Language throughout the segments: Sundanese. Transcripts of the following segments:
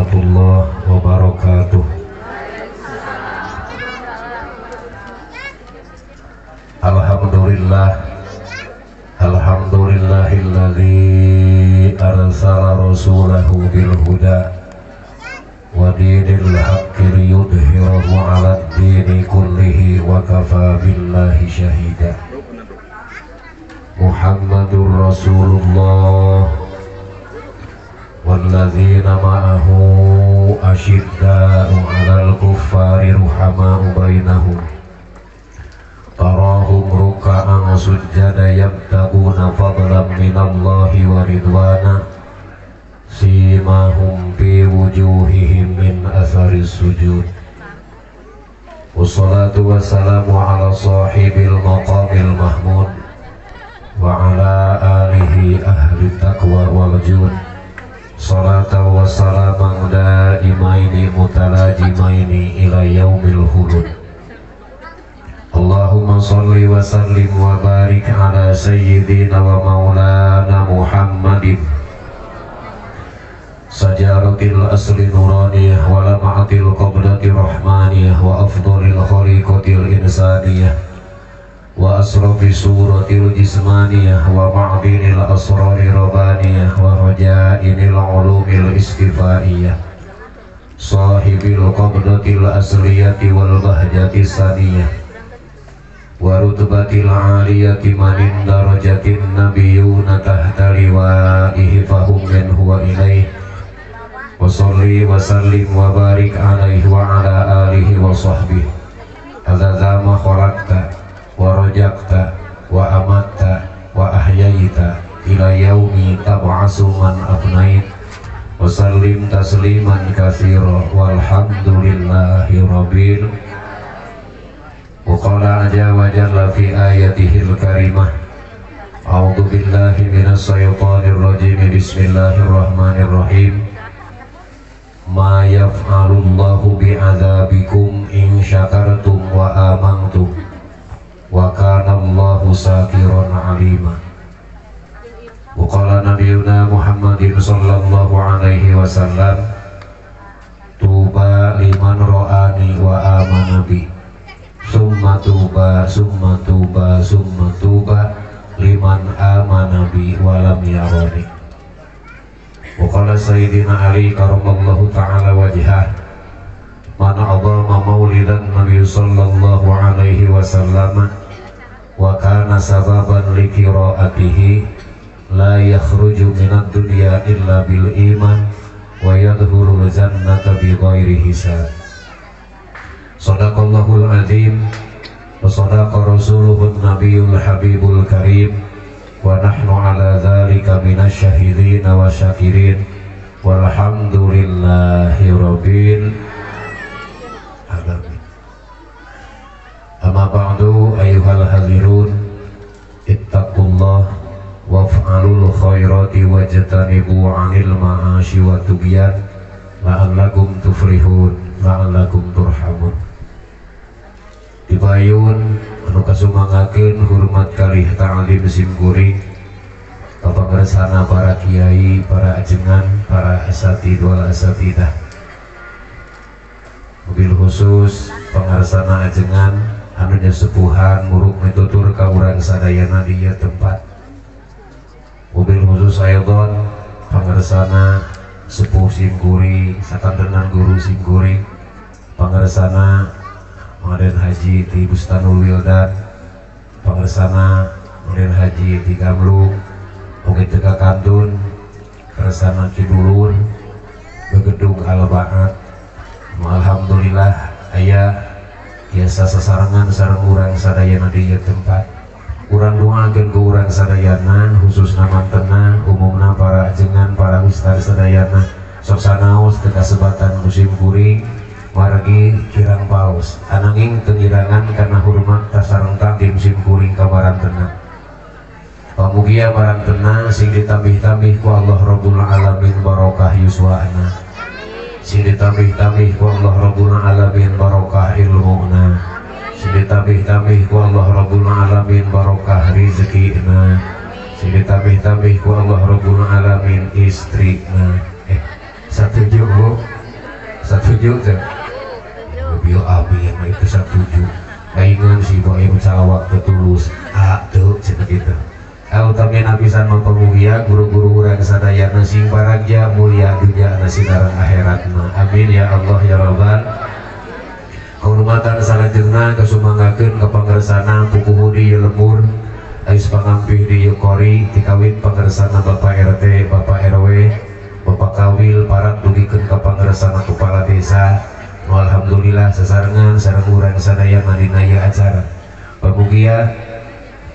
warahmatullahi wabarakatuh. Alhamdulillah, alhamdulillahilladzi arsala rasulahu bil huda wa dinil haqqi liyudhhirahu 'alad dini kullihi wa kafa billahi syahida. Muhammadur Rasulullah walladzina ma'ahu asyidda'u 'alal kuffari ruhama'u bainahum tarahum ruk'an sujjada yabtaguna fadlan minallahi wa ridwana simahum fi wujuhihim min atharis sujud. Wassalatu wassalamu ala sahibil maqamil mahmud wa ala alihi ahli taqwa wal jud. Salatan wa salaman daimaini mutalajimaini ila yaumil khulud. Allahumma salli wa sallim wa barik ala sayyidina wa maulana Muhammadin sajaratil asli nuraniyah wa lama'atil qablati rahmaniyah wa afdalil khaliqatil insaniyah wa asrafi suratil jismaniyah wa ma'dinil asrari rabbaniyah wa rajainil ulumil istifaiyah sahibil qabdatil asliyati wal bahjati saniyah wa rutbatil aliyati manin darajatin nabiyuna tahta liwa'ihi fahum minhu wa ilaih. Wa salli wa sallim wa barik alaihi wa ala alihi wa sahbihi hadza ma khalaqta wa rajakta wa amatta wa ahyaita ila yaumi tab'asu man afnait wa sallim tasliman katsira walhamdulillahi rabbil. Wa qala azza wa jalla fi ayatihil karimah, a'udzu billahi minasy syaithanir rajim, bismillahirrahmanirrahim. Ma yaf'alullahu bi'adzabikum in syakartum wa amantum wa kana Allahu syakiran alima. Wa qala nabiyuna Muhammadin sallallahu alaihi wasallam, tuba liman ra'ani wa amana bi, summa tuba summa tuba summa tuba liman amana bi wa lam yarani. Wa qala sayyidina Ali karamallahu ta'ala wajhah, man a'zama maulidan nabi sallallahu alaihi wasallam wa kana sababan li qiraatihi la yakhruju minad dunya illa bil iman wa yadkhulul jannata bi ghairi hisab. Sadaqallahul azim wa sadaqa rasuluhun nabiyul habibul karim wa nahnu ala dzalika minasy syahidin wa syakirin walhamdulillahi rabbil alamin. Amma ba'du, ayyuhal hadirun, ittaqullah waf'alul khairati wajtanibu 'anil ma'ashi wa tughyan la'allakum tuflihun la'allakum turhamun. Dibayun anu kasumangakeun hormat kalih ta'lim simkuring papangersana para kiai, para ajengan, para asatid wal asatidah, mobil khusus pangarsana ajengan anu nyesepuhan muruk mitutur ka urang sadayana di ieu tempat. Mobil khusus aidon pangarsana sepuh simkuring sakantenan guru simkuring, pangarsana Mangaden Haji di Bustanul Wildan, pangersana Mangaden Haji di Gamlung, oge teu kakantun kersana Kidulun Begedung Al-Ba'at. Alhamdulillah aya biasa sasarengan sareng urang sadayana di ieu tempat. Urang doakeun ku urang sadayana khususna mantena umumna para ajengan para ustaz sadayana sok sanaos teu kasebatan musim kuring wargi kirang paus ananging tengirangan karena hormat tasareng takdim simkuring ka marantena. Pamugia marantena sing ditambih-tambih ku Allah Rabbul Alamin barokah yuswana, sing ditambih-tambih ku Allah Rabbul Alamin barokah ilmuna, sing ditambih-tambih ku Allah Rabbul Alamin barokah rezekina, sing ditambih-tambih ku Allah Rabbul Alamin istrina. Satuju Bu? Satuju teh. Bieu abi mah itu satuju. Paingan si ibu aya salawat teu tulus. Ah teu cenah kitu. Utamina pisan mapamugia guru-guru urang sadayana sing baragja mulia dunya sinaran akhiratna. Amin ya Allah ya Rabbal. Kahormatan salajengna kasumangakeun ka pangersana pupuhu di lembur ais pangampih di kori tikawin pangersana Bapak RT, Bapak RW, Bapak Kawil parat dugikeun ka pangersana kepala desa. Alhamdulillah sasarengan sareng urang sadayana dina ieu acara. Pamugia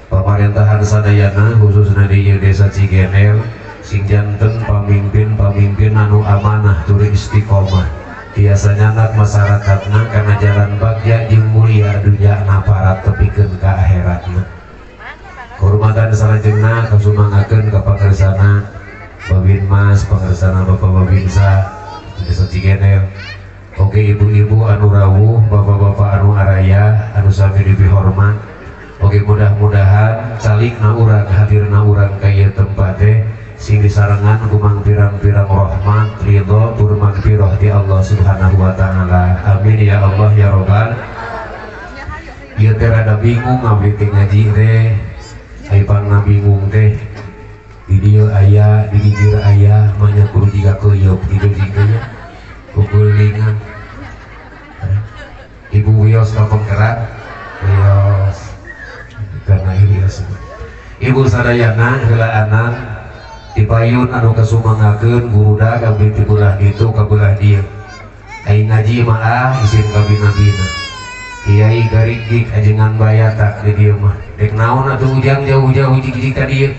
pamarentahan sadayana khususna di desa Cigenel sing janten pamimpin-pamimpin anu amanah tur istiqomah tiasa nyandak masyarakatna kana jalan bagja jeung mulia dunyana parat tepikeun ka akhiratna. Hormatan salajengna kasumangakeun ka pangersana Babin Mas, pangersana Bapak Babinsa desa Cigenel. Oke ibu-ibu anu rawuh, bapak-bapak anu araya anu sami dipihormat. Oke mudah-mudahan calikna urang hadirna urang ka ieu tempat teh sing disarengan ku pirang-pirang rahmat ridho tur magfirah ti Allah Subhanahu wa taala. Amin ya Allah ya Rabbal. Ieu teh rada bingung abdi teh ngaji teh. Ai pangna bingung teh. Di dieu aya, di gigir aya, manya kudu jiga keuyeup kitu jiga nya. Kukulingan. Ibu wios ka pengkerat. Wios. Karena ini ibu sadayana heulaanan dipayun anu kasumangakeun guruda abdi ti belah ditu ka belah dieu. Ai ngaji mah ah isin kabina-bina. Kiai garigik ajengan bayata di dieu mah. Dek naon atuh ujang jauh-jauh jig-jig ka dieu.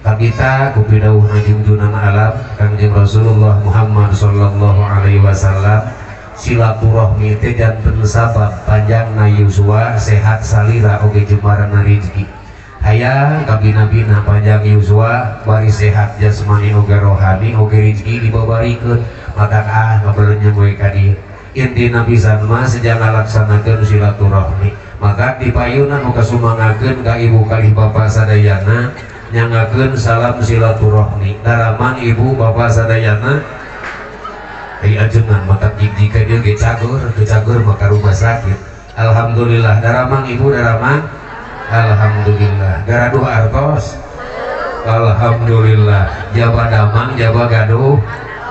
Kabita ku pidawuhna junjunan alam Kangjeng Rasulullah Muhammad sallallahu alaihi wasallam silaturahmi teh janten sabab panjangna yuswa sehat salira oge jembarana rezeki. Hayang kabina-bina panjang yuswa bari sehat jasmani oge rohani oge rezeki dibabarikeun matak ah ngabelenyeng we ka dieu. Intina pisan mah sejang ngalaksanakeun silaturahmi. Maka dipayunan nu kasumangakeun ka ibu kalih bapa sadayana nyangakeun salam silaturahmi. Daramang ibu bapa sadayana ai ajengan matak jig-jiga dia ge cagur, ge cagur maka rumah sakit. Alhamdulillah daramang ibu daramang. Alhamdulillah garaduh artos. Alhamdulillah jaba damang jaba gaduh.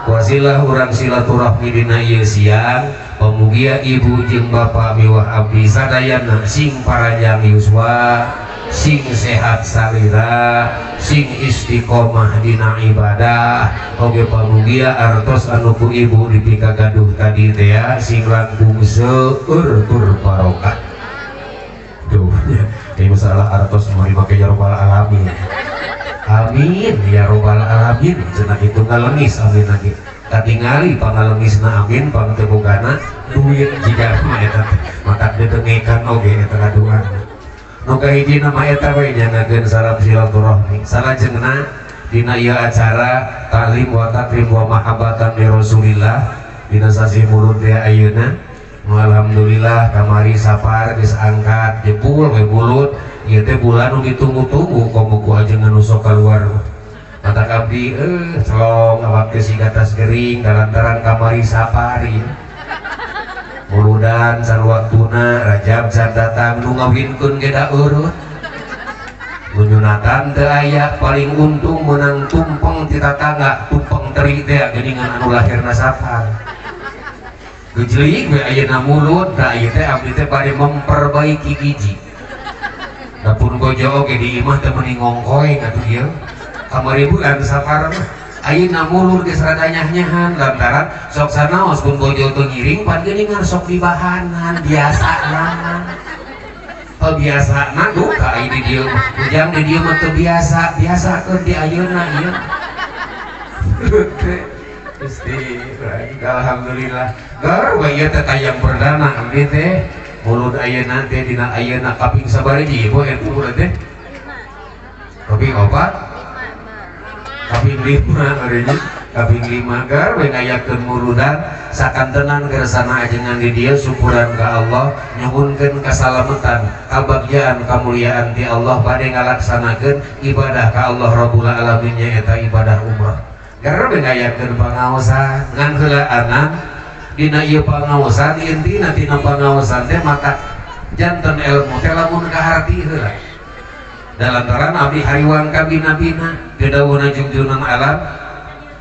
Wasilah urang silaturahmi dina ieu siang. Pamugia ibu jeung bapa miwah abdi sadayana sing paranjang yuswa, sing sehat salira, sing istiqomah dina ibadah. Oge pamugia artos anu ku ibu dipikagaduh tadi teh sing langkung seueur tur barokah. Duh, ini masalah artos mau dipake ya robbal alamin. Amin ya robbal alamin. Cenah kitu ngalengis amin lagi. Katingali pangalengisna amin pang teu bogana duit jiga mah eta teh. Matak dedengekan oge eta kaduana. Nu kahiji nama eta we nyangakeun salam silaturahmi. Salajengna dina ieu acara taklim wa takrim wa mahabbatan li Rasulillah dina sasih mulud teh ayeuna. Alhamdulillah kamari safar geus angkat jebul we mulut ieu teh bulan nu ditunggu-tunggu komo ku ajengan nu sok kaluar. Matak abdi celong awak teh siga tas gering kalantaran kamari safar ieu. Muludan can waktuna Rajab can datang nu ngawinkeun ge da eureut. Nu nyunatan teu aya paling untung meunang tumpeng ti tatangga tumpeng teri teh geuningan anu lahirna safar. Gejlik we ayeuna mulut da ieu teh abdi teh bade memperbaiki gigi. Da pun gojo oge di imah teh meuni ngongkoeng atuh ieu. Kamari bulan safar mah ayeuna mulur geus rada nyah-nyahan lantaran sok sanaos pun gojo teu ngiring pan geuningan sok dibahanan biasana. Biasana duka aya di dieu mah. Ujang di dieu mah teu biasa, biasakeun di ayeuna ieu. Gusti, alhamdulillah. Gar we ieu teh tayang perdana abdi teh. Mulud ayeuna teh dina ayeuna kaping sabaraha ieu eta mulud teh? Kaping 4? Kaping 5 eureun. Kaping 5 gar we ngayakeun muludan sakantenan gersana ajengan di dieu syukuran ka Allah nyuhunkeun kasalametan kabagjaan kamuliaan ti Allah bade ngalaksanakeun ibadah ka Allah Rabbul Alamin nyaeta ibadah umrah. Gar we ngayakeun pangaosan ngan heulaanan Dina ieu pangaosan intina tina pangaosan teh maka janten ilmu teh lamun kaharti heula. Da lantaran abdi hariwang ka bina-bina gedawuna jungjunan alam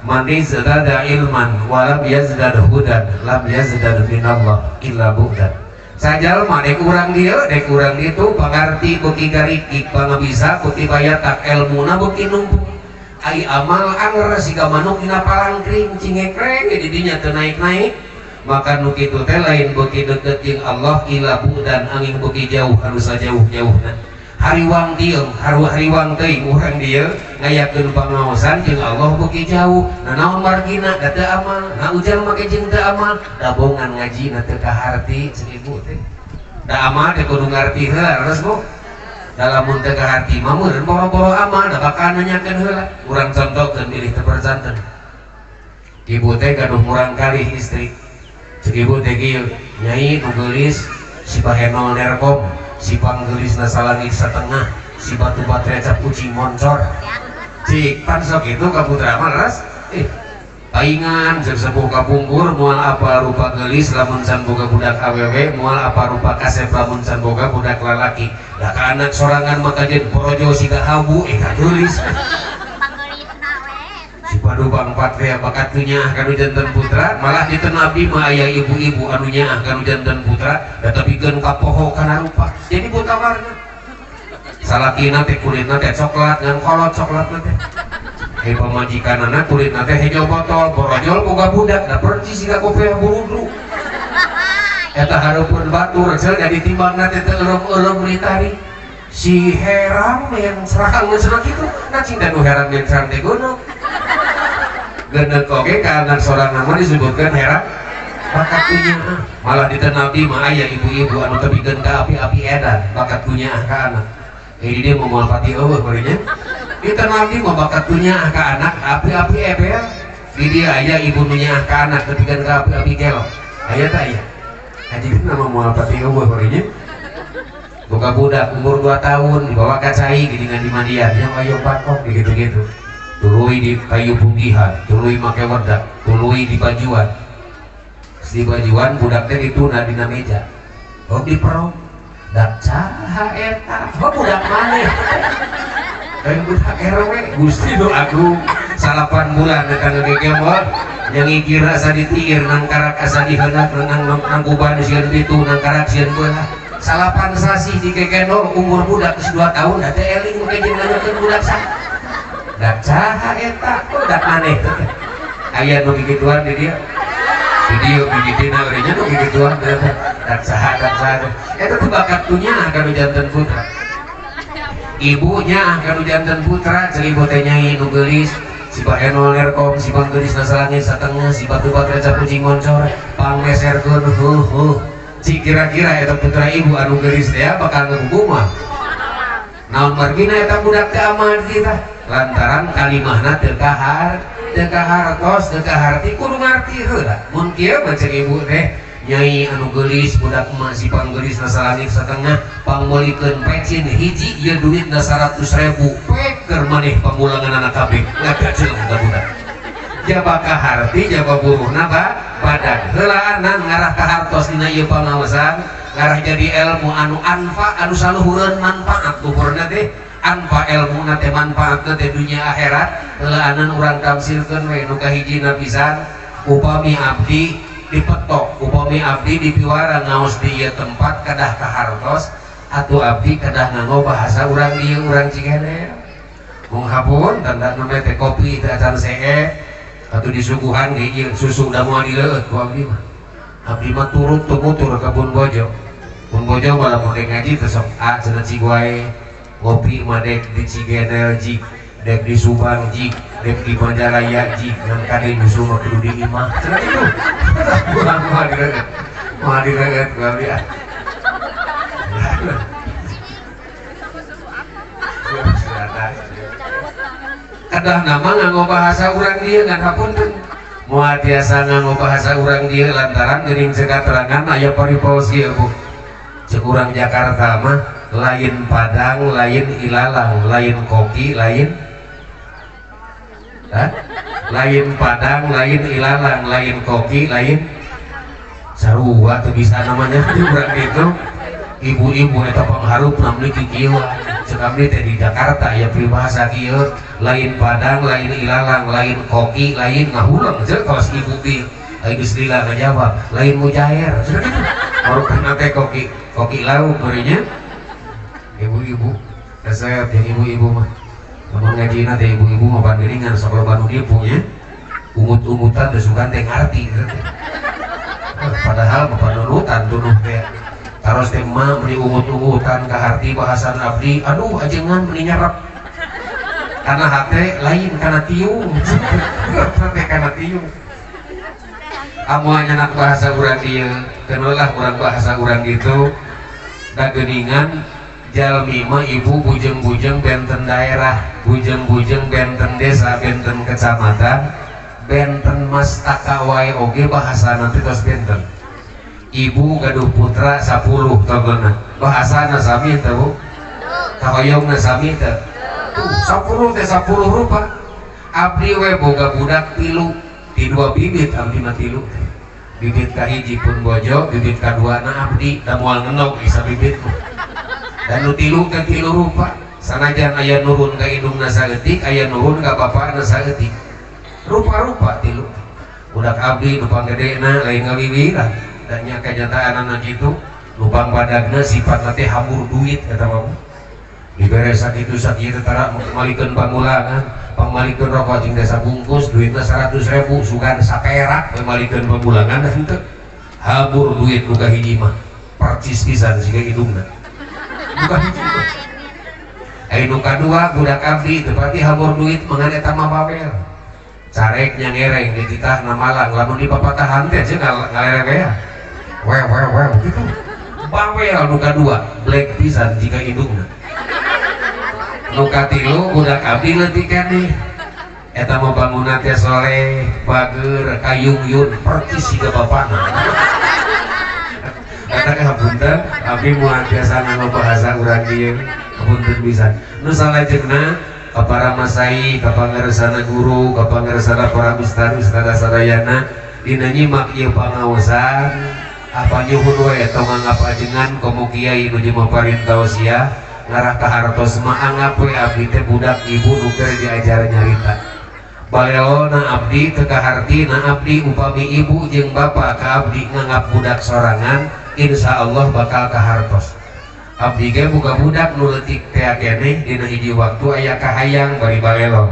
man izdada ilman wa lam yazdad hudan lam yazdad minallah illa bu'dan. Sajalma dek urang dieu dek urang ditu pangarti beuki garikik pangabisa beuki bayatak elmuna beuki numpuk. Ai amal anger siga manuk dina palangkring cingekreng di dinya teu naik-naik. Maka nu kitu teh lain beuki deukeut jeung Allah illa bu'dan angin beuki jauh anu sajauh-jauhna. Hariwang dieu hariwang teuing urang dieu ngayakeun pangaosan jeung Allah beuki jauh. Nah naon margina da teu amal, nah ujang make jeung teu amal, da bongan ngajina teu kaharti ceuk ibu teh. Da amal teh kudu ngarti heula leres Bu. Da lamun teu kaharti mah meureun boro-boro amal da bakal nanyakeun heula. Urang contohkeun bilih teu percanten. Ibu teh gaduh murang kalih istri. Ceuk ibu teh kieu, nyai nu geulis si bahenol nerkom, si panggelisna salangit setengah, si batu baterai cap kucing moncor. Cik pan sok itu ka putra mah leres. Paingan jeung sepuh kapungkur moal apa rupa geulis lamun can boga budak awewe, moal apa rupa kasep lamun can boga budak lalaki. Da ka anak sorangan mah kajeun porojo siga habu ka geulis. Si Padubang Patria bakat nyaah kanu janten putra, malah di abdi mah aya ibu-ibu anu nyaah kanu janten putra, da tepikeun ka poho kana rupa. Jadi buta warna. Salakina teh kulitna teh coklat ngan kolot coklatna teh. Pamajikanana kulitna teh hejo botol, borojol boga budak, da percis siga kopiah burudru. Eta hareupeun batur cel jadi timbangna teh teu eureum-eureum ditari. Si herang yang serang cenah kitu, nah cinta nu herang yang serang teh gono. Genek oge ka anak sorangan mah disebutkeun herang bakat kunyaah. Malah di nabi mah aya ibu-ibu anu tepikeun ka api-api edan bakat kunyaah ka anak. Jadi dia mau moal pati eueuh barinya. Di nabi mah bakat kunyaah ka anak api-api ebel. Di dia aya ibu nu nyaah ka anak tepikeun ka api-api gelo. Aya teh aya. Hajina mah moal pati eueuh barinya. Boga budak umur 2 tahun dibawa ka cai geuningan di mandian yang ayo pakok gitu-gitu. Tuluy di kayu putihan, tuluy make wedak, tuluy di bajuan. Di bajuan budak teh dituna dina meja. Oh diperok. Dak saha eta? Oh budak maneh. Lain budak RW Gusti nu agung 8 bulan eta ngegegembor nyangikir asa ditiir nangkarak asa diheunak nang nangkuban sieun pitu nangkarak sieun belah. 8 sasih dikegendong umur budak geus 2 tahun da teh eling make jeung nanyakeun budak saha. Dak saha eta? Oh dak maneh teh. Aya nu kikituan di dieu. Di dieu bibitina eureunnya nu kikituan teh. Dak saha dak saha. Eta teh bakat kunyaah kanu janten putra. Ibu nyaah kanu janten putra ceuk ibu teh nyai nu geulis si bahenol nerkom si panggelisna salangit satengah si batu baterai cap kucing moncor pangmeserkeun heuh heuh. Cik kira-kira eta putra ibu anu geulis teh bakal ngakumaha? Naon margina eta budak teh amal kita lantaran kalimahna teu kahar, teu kahartos, teu kaharti kudu ngarti heula. Mun kieu mah ceuk ibu teh nyai anu geulis budak emak si panggelisna salangit satengah pangmeulikeun pecin hiji ieu duitna 100.000 peker maneh pamulangan anak kabeh ngagajeung ka budak. Jaba kaharti jaba buruhna badan heulaanan ngarah kahartos dina ieu pangaosan ngarah jadi ilmu anu anfa anu saluhureun manfaat luhurna teh anfa ilmuna teh manfaatna teh dunya akhirat heulaanan urang tamsilkeun we nu kahijina pisan upami abdi dipetok upami abdi dipiwara ngaos di ieu tempat kedah kahartos atuh abdi kedah nganggo bahasa urang dieu urang Cigenel mung hapun tanda nu teh kopi teh acan see atuh disuguhan ge ieu susu da moal dileueut ku abdi mah. Abdi mah turut tumutur ka Bun Bojo. Bun Bojo mah lamun dek ngaji teh sok a cenah cig wae. Ngopi mah dek di Cigenel jig, dek di Subang jig, dek di Majalaya jig, ngan kade nyusul mah kudu di imah. Cenah kitu. Urang moal dileueut. Moal dileueut ku abdi ah. Kedah nama nganggo bahasa urang dieu ngan hapunten. Moal tiasa nganggo bahasa urang dieu lantaran geuning ceuk katerangan aya paripaos ieu Bu. Ceuk urang Jakarta mah lain Padang, lain ilalang, lain koki, lain hah? Lain Padang, lain ilalang, lain koki, lain Sarua teu bisa namanya urang gitu. Ibu-ibu eta pangharup namanya kikieu. Cek abdi teh di Jakarta ya peribahasa kieu, lain padang, lain ilalang, lain koki, lain ngahuleng cek kawas ibu di geus lila ngajawab, lain mujair. Sudah gitu. Marukana teh koki, koki lauk beureunnya. Ibu-ibu resep yang ibu-ibu mah. Lamun ngajina teh ibu-ibu mah pandiringan sok loba nu nipu nya. Ungut-ungutan teh sugan teh ngarti teh. Padahal mah panurutan tunuh teh. Taros teh mah meuni ungut-ungutan kaharti bahasan abdi, aduh ajengan meuni nyarap. Kana hate lain kana tiung. Teh kana tiung. Amoal nyanak bahasa urang dieu, keun lah urang bahasa urang gitu. Da geuningan jalmi mah ibu bujeng-bujeng benten daerah, bujeng-bujeng benten desa, benten kecamatan, benten mastaka wae oge bahasana teh tos benten. Ibu gaduh putra 10 togona. Bahasana sami teh Bu? Kahoyongna sami teh? Tuh 10 teh 10 rupa. Abdi we boga budak 3, ti 2 bibit abdi mah 3 teh. Bibit kahiji pun bojo, bibit kaduana abdi da moal ngenog isa bibit mah. Dan nu 3 teh 3 rupa. Sanajan aya nurun ka indungna saeutik, aya nurun ka bapana saeutik. Rupa-rupa 3. Budak abdi nu panggedena lain ngawiwiran. Dan nya kenyataanana kitu, lubang badagna sifatna teh hambur duit eta mah. Dibere sakitu sakieu tara malikeun pangulangan, pangmalikeun rokok jeung desa bungkus duitna 100.000 sugan saperak we malikeun pangulangan da henteu. Hambur duit nu kahiji mah percis pisan siga indungna. Nu kahiji mah. Ai nu kadua budak abdi teu pati hambur duit mangan eta mah bawel. Carek nya ngereng dititahna malang lamun dipapatahan teh jeung ngalereng we. We we we begitu. Bawel nu kadua black pisan jika indungna. Nu katilu budak abdi leutik keneh. Eta mah bangunna teh soleh, bager, kayungyun, percis siga bapana. Eta teh hapunten, abdi moal biasa nganggo bahasa urang dieu, hapunten pisan. Nu salajengna ka para masai, ka pangersana guru, ka pangersana para ustad, ustadzah sadayana dina nyimak ieu pangaosan. Apa nyuhun we tong nganggap ajengan komo kiai nu jelema parintaosia ngarah ka hartos mah anggap we abdi teh budak ibu nu keur diajar nyarita. Balelona abdi teu kahartina abdi upami ibu jeung bapa ka abdi nganggap budak sorangan insyaallah bakal kahartos. Abdi ge boga budak nu leutik teh keneh dina hiji waktu aya kahayang bari balelon.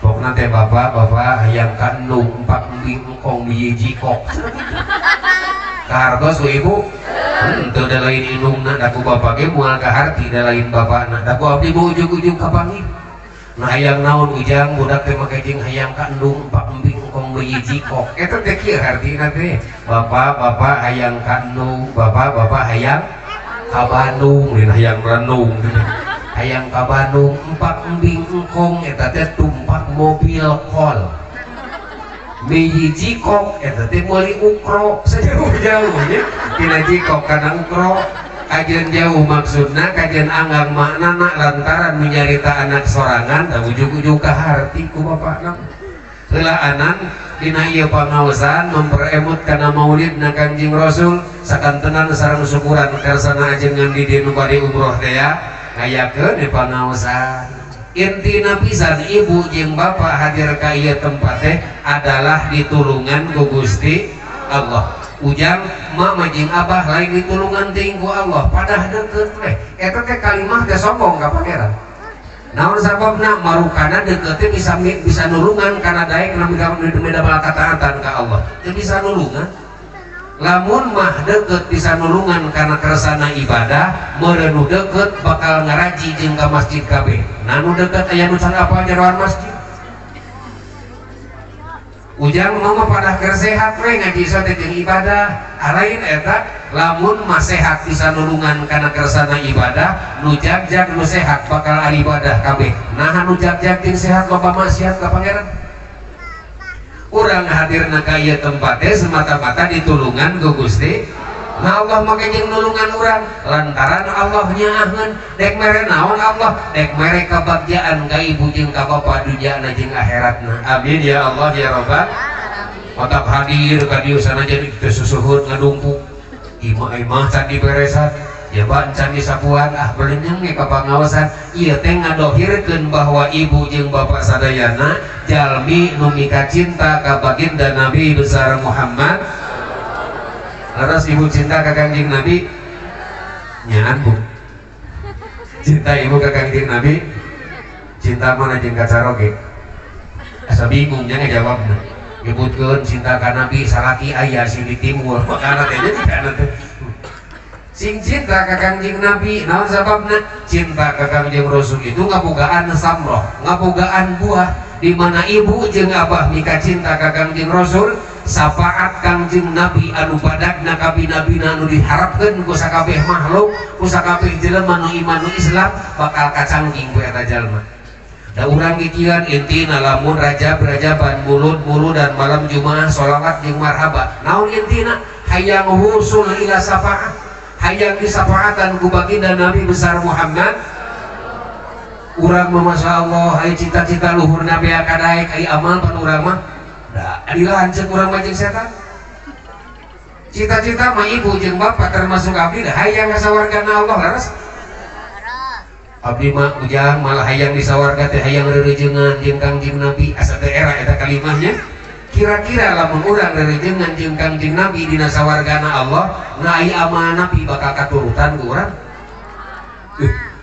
Pokna teh bapak bapak hayang ka endung empat embing engkong biji jikok. Kahartos ku ibu henteu da lain indungna da ku bapa ge moal kaharti da lain bapana da ku abdi mah ujug-ujug kapanggih. Nah hayang naon ujang budak teh make jeung hayang ka endung empat embing engkong biji jikok. Eta teh kieu hartina teh bapak bapak hayang ka endung, bapak bapak hayang ka Bandung, lain hayang renung. Hayang ka Bandung empat embing engkong eta teh tumpak mobil kol. Biji jikok eta teh meuli ukro sejauh-jauh nya tina jikok kana ukro kajian jauh maksudna kajian anggang maknana lantaran menyarita anak sorangan da ujug-ujug ka harti ku bapakna. Heulaanan dina ieu pangaosan memperemut kana maulidna Kangjeng Rasul sakantenan sareng syukuran karsana ajengan di dieu nu bade umroh teh ya ngayakeun di pangaosan. Intina pisan ibu jeung bapak hadir ka ieu tempat teh adalah ditulungan ku Gusti Allah. Ujang mama jeung abah lain ditulungan teuing ku Allah padah deukeut we. Eta teh kalimah teh sombong ka pangeran. Naon sababna marukana deukeut teh bisa bisa nulungan kana daek namidamel kataatan ka Allah. Teu bisa nulungan. Lamun mah deukeut bisa nulungan kana kersana ibadah, meureun deukeut bakal ngaraji jeung ka masjid kabeh. Nah nu deukeut aya nu can apal jeroan masjid. Ujang mama padah keur sehat we ngaji teh jeung ibadah. Lain eta lamun mah sehat bisa nulungan kana kersana ibadah, nu jagjag nu sehat bakal ibadah kabeh. Nah nu jagjag jeung sehat loba maksiat ka pangeran. Urang hadirna ka ieu tempat teh semata-mata ditulungan ku Gusti. Nah Allah make jeung nulungan urang lantaran Allah nyaaheun dek mere naon Allah dek mere kabagjaan ka ibu jeung ka bapa dunyana jeung akhiratna. Amin ya Allah ya rabbal alamin. Otak hadir ka dieu sanajan teu susuhun ngadungkuk. Imah-imah can diberesan, jaba can disapuan, ah belenyeng ge ka pangaosan. Ieu teh ngadohirkeun bahwa ibu jeung bapak sadayana jalmi nu mika cinta ka baginda Nabi besar Muhammad. Leres ibu cinta ka Kangjeng Nabi? Nyaan bu. Cinta ibu ka Kangjeng Nabi? Cinta mana jeung ka caroge? Asa bingung nya ngajawabna. Nyebutkeun cinta ka Nabi salaki aya sing ditimbul makana teh jadi teh. Sing cinta ka Kangjeng Nabi naon sababna? Cinta ka Kangjeng Rasul itu ngabogaan samroh, ngabogaan buah di mana ibu jeung abah mika cinta ka Kangjeng Rasul, syafaat Kangjeng Nabi anu badagna kabi-nabina anu diharapkeun ku sakabeh makhluk, ku sakabeh jelema nu iman nu Islam bakal kacangging ku eta jalma. Da urang gigian intina lamun rajab-rajaban mulud-mulud dan malam Jumaah sholawat jeung marhaba. Naon intina? Hayang wusul ila syafaat, hayang disafaatan ku baginda Nabi besar Muhammad. Urang mah masyaallah aya cita-cita luhur nabi kadaek aya amal pan urang mah da adilah anceuk urang mah jeung setan. Cita-cita mah ibu jeung bapak termasuk abdi da hayang ka sawargana Allah leres. Abdi mah ujang malah hayang di sawarga teh hayang rerejengan jeung Kangjeng Nabi asa teu era eta kalimahnya. Kira-kira lamun urang rerejengan jeung Kangjeng Nabi dina sawargana Allah, na ai amal Nabi bakal katurutan ku urang.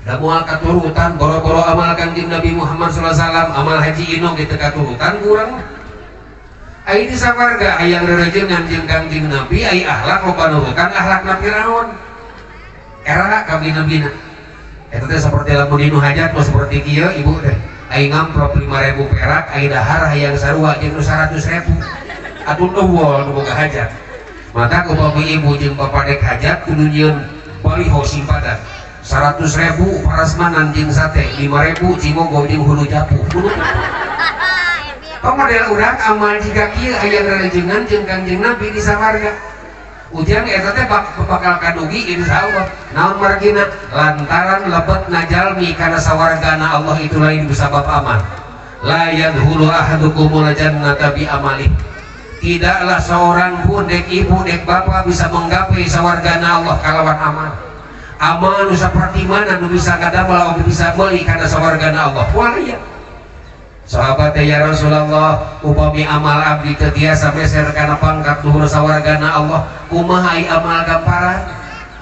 Da moal katurutan boro-boro amal Kangjeng Nabi Muhammad sallallahu alaihi wasallam, amal haji ino ge teu katurutan ku urang. Ai di sawarga hayang rerejengan jeung Kangjeng Nabi ai akhlak loba nurutan akhlakna Firaun. Era kabina-bina. Eta teh seperti lamun dinu hajat mah seperti kieu ibu teh. Ai ngamprop 5.000 perak, ai dahar hayang sarua jeung nu 100.000. Atuh eueuh nu boga hajat. Maka upami ibu jeung bapak dek hajat kudu nyieun baliho simpadan. 100.000 parasmanan jeung sate, 5.000 cimogo jeung hulu japuh. Pamodel urang amal jiga kieu hayang rerejengan jeung Kangjeng Nabi di sawarga. Ujang eta teh bakal kadugi insyaallah. Naon margina? Lantaran lebetna jalmi kana sawargana Allah itu lain kusabab amal. La yadkhulu ahadukumul jannata bi amali. Tidaklah seorang pun dek ibu dek bapak bisa menggapai sawargana Allah kalawan amal. Amal nu saperti mana nu bisa kadamel nu bisa meuli kana sawargana Allah. Wah. Sahabat ya Rasulullah, upami amal abdi teu tiasa meser kana pangkat luhur sawargana Allah, kumaha ai amal gamparan?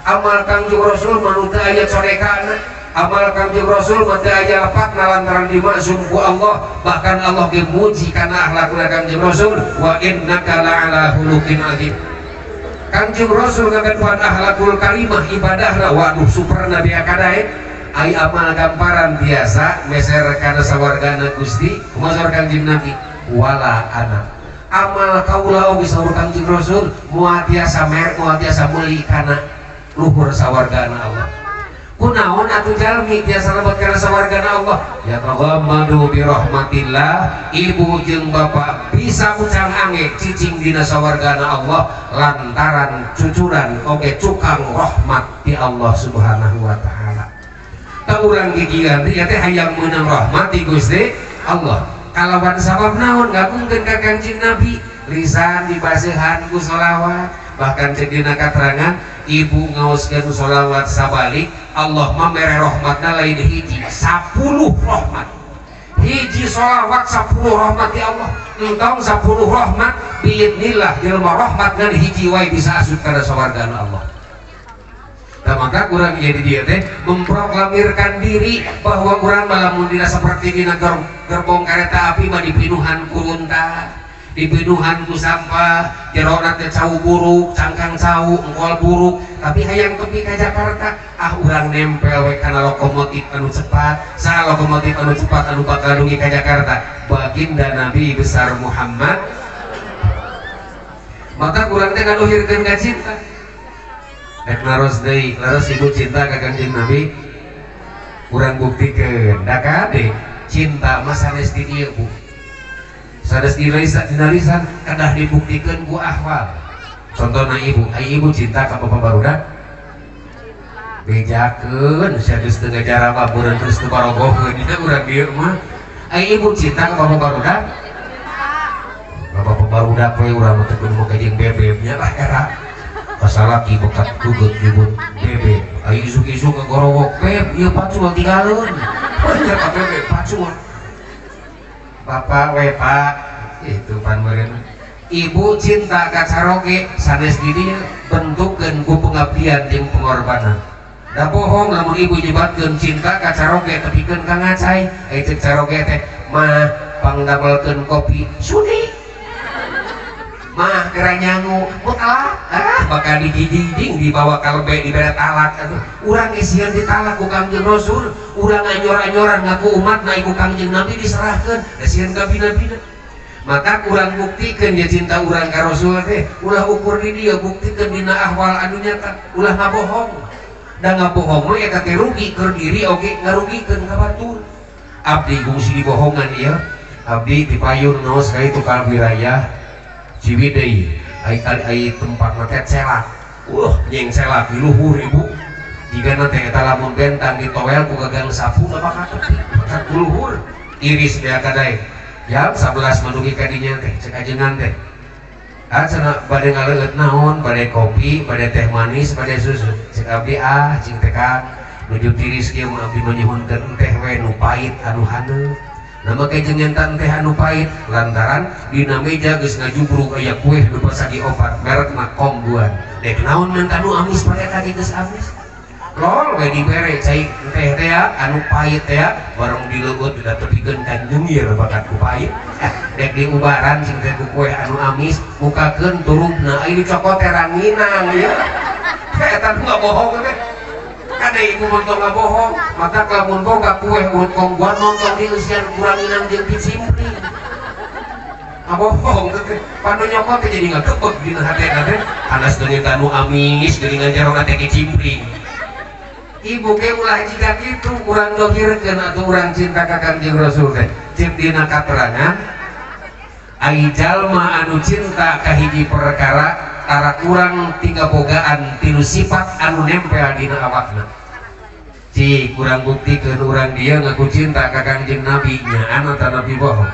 Amal Kangjeng Rasul mah nu teu aya corekana, amal Kangjeng Rasul mah teu aya lepatna lantaran dimaksum ku Allah, bahkan Allah ge muji kana akhlakna Kangjeng Rasul, wa innaka la'ala khuluqin azim. Kangjeng Rasul ngagaduhan akhlakul karimah ibadahna, waduh super nabi akadae. Ai amal gamparan biasa meser kana sawargana Gusti kumaha saur Kangjeng Nabi wala ana amal kaula oge saur Kangjeng Rasul moal tiasa mer moal tiasa meuli kana luhur sawargana Allah. Kunaon atuh jalmi tiasa lebet kana sawargana Allah? Ya taghammadu bi rahmatillah, ibu jeung bapak bisa ucang ange cicing dina sawargana Allah lantaran cucuran oge cukang rahmat ti Allah Subhanahu wa taala. Urang gigiran teh teh hayang meunang rahmat ti Gusti Allah. Kalawan sabab naon ngagungkeun ka Kangjeng Nabi, lisan dibaseuhan ku sholawat, bahkan cek dina katerangan ibu ngaoskeun sholawat sabalik Allah mah mere rahmatna lain hiji 10 rahmat. Hiji sholawat 10 rahmat ti Allah. Entong 10 rahmat biidznillah jelema rahmat ngan hiji wae bisa asup kana sawargana Allah. Nah, maka kurang jadi dia teh memproklamirkan diri bahwa urang lamun dina seperti dina gerbong kereta api mah dipinuhan ku runtah, dipinuhan ku sampah, jerona teh cau buruk, cangkang cau, engkol buruk, tapi hayang tepi ka Jakarta, ah urang nempel we kana lokomotif anu cepat, sa lokomotif anu cepat anu bakal dugi ka Jakarta, baginda Nabi besar Muhammad. Maka urang teh ngaluhirkeun ka cinta. Rek naros deui, laros ibu cinta ka Kangjeng Nabi, urang buktikeun. Da kade cinta mah sanes di dieu bu. Sanes di lisan, dina lisan kedah dibuktikeun ku ahwal. Contohna ibu, ai ibu cinta ka bapak barudak? Bejakeun sia geus teu ngajaraba meureun geus teu barogoheun dina urang dieu mah. Ai ibu cinta ka bapak barudak? Bapak barudak we urang mah teu kudu make jeung bebebnya lah era kasalaki bekat gugut nyebut bebeb ai isuk-isuk ngagorowok beb ieu pacul tinggalkeun nya ka bebeb pacul bapak we pak itu pan meureun ibu cinta ka caroge sanes di dieu bentukeun ku pengabdian jeung pengorbanan. Da bohong lamun ibu nyebatkeun cinta ka caroge tepikeun ka ngacai ai ceuk caroge teh mah pangdamelkeun kopi sudi mah kera nyangu mutalak ah bakal digijing dibawa ka lebe dibere talak atuh urang ge sieun ditalak ku Kangjeng Rasul urang anyor-anyoran ngaku umatna iku Kangjeng Nabi diserahkeun da sieun ka bina-bina. Maka kurang buktikeun ya cinta urang ka Rasul teh ulah ukur di dieu buktikeun dina ahwal anu nyata ulah ngabohong da ngabohong mah eta teh rugi keur diri oge ngarugikeun ka batur. Abdi gungsi dibohongan ieu abdi dipayun naos ka itu ka wilayah Ciwidey ai ai tempatna teh celak nyeng celak di luhur ibu jigana teh eta lamun bentang ditoel ku gagang sapu bakal tepi bakal ku luhur iris bea kadai jam 11 manugi ka dinya teh cek ajengan teh ah cenah bade ngaleueut naon bade kopi bade teh manis bade susu cek abdi ah cing teh ka nuju tiris kieu mah abdi mah nyuhunkeun teh we nu pahit anu haneut. Nah make jeung nyentan teh anu pahit lantaran dina meja geus ngajubrug aya kueh nu pasagi opat merekna Kongguan dek naon nyentan nu amis pada eta geus amis lol we dibere cai teh teh anu pahit teh bareng dileueut da tepikeun ka nyengir bakat ku pahit dek diubaran sing teh ku kueh anu amis bukakeun turubna ai dicokot teh ranginang ieu eta nu bohong teh kada ibu montong ngabohong maka lamun boga kueh urut Kongguan montong dieusian kuranginang jeung kicimpring ngabohong teh panu nyokot teh jadi ngakebeg dina hatena teh anas deungeun anu amis geuningan jarona teh kicimpring. Ibu ge ulah jiga kitu urang dohirkeun atuh urang cinta ka Kangjeng Rasul teh cek dina katerangan ai jalma anu cinta ka hiji perkara tara kurang tiga bogaan tilu sifat anu nempel dina awakna. Cik kurang buktikeun urang dia ngaku cinta ka Kangjeng Nabi nyaan atawa nabi bohong.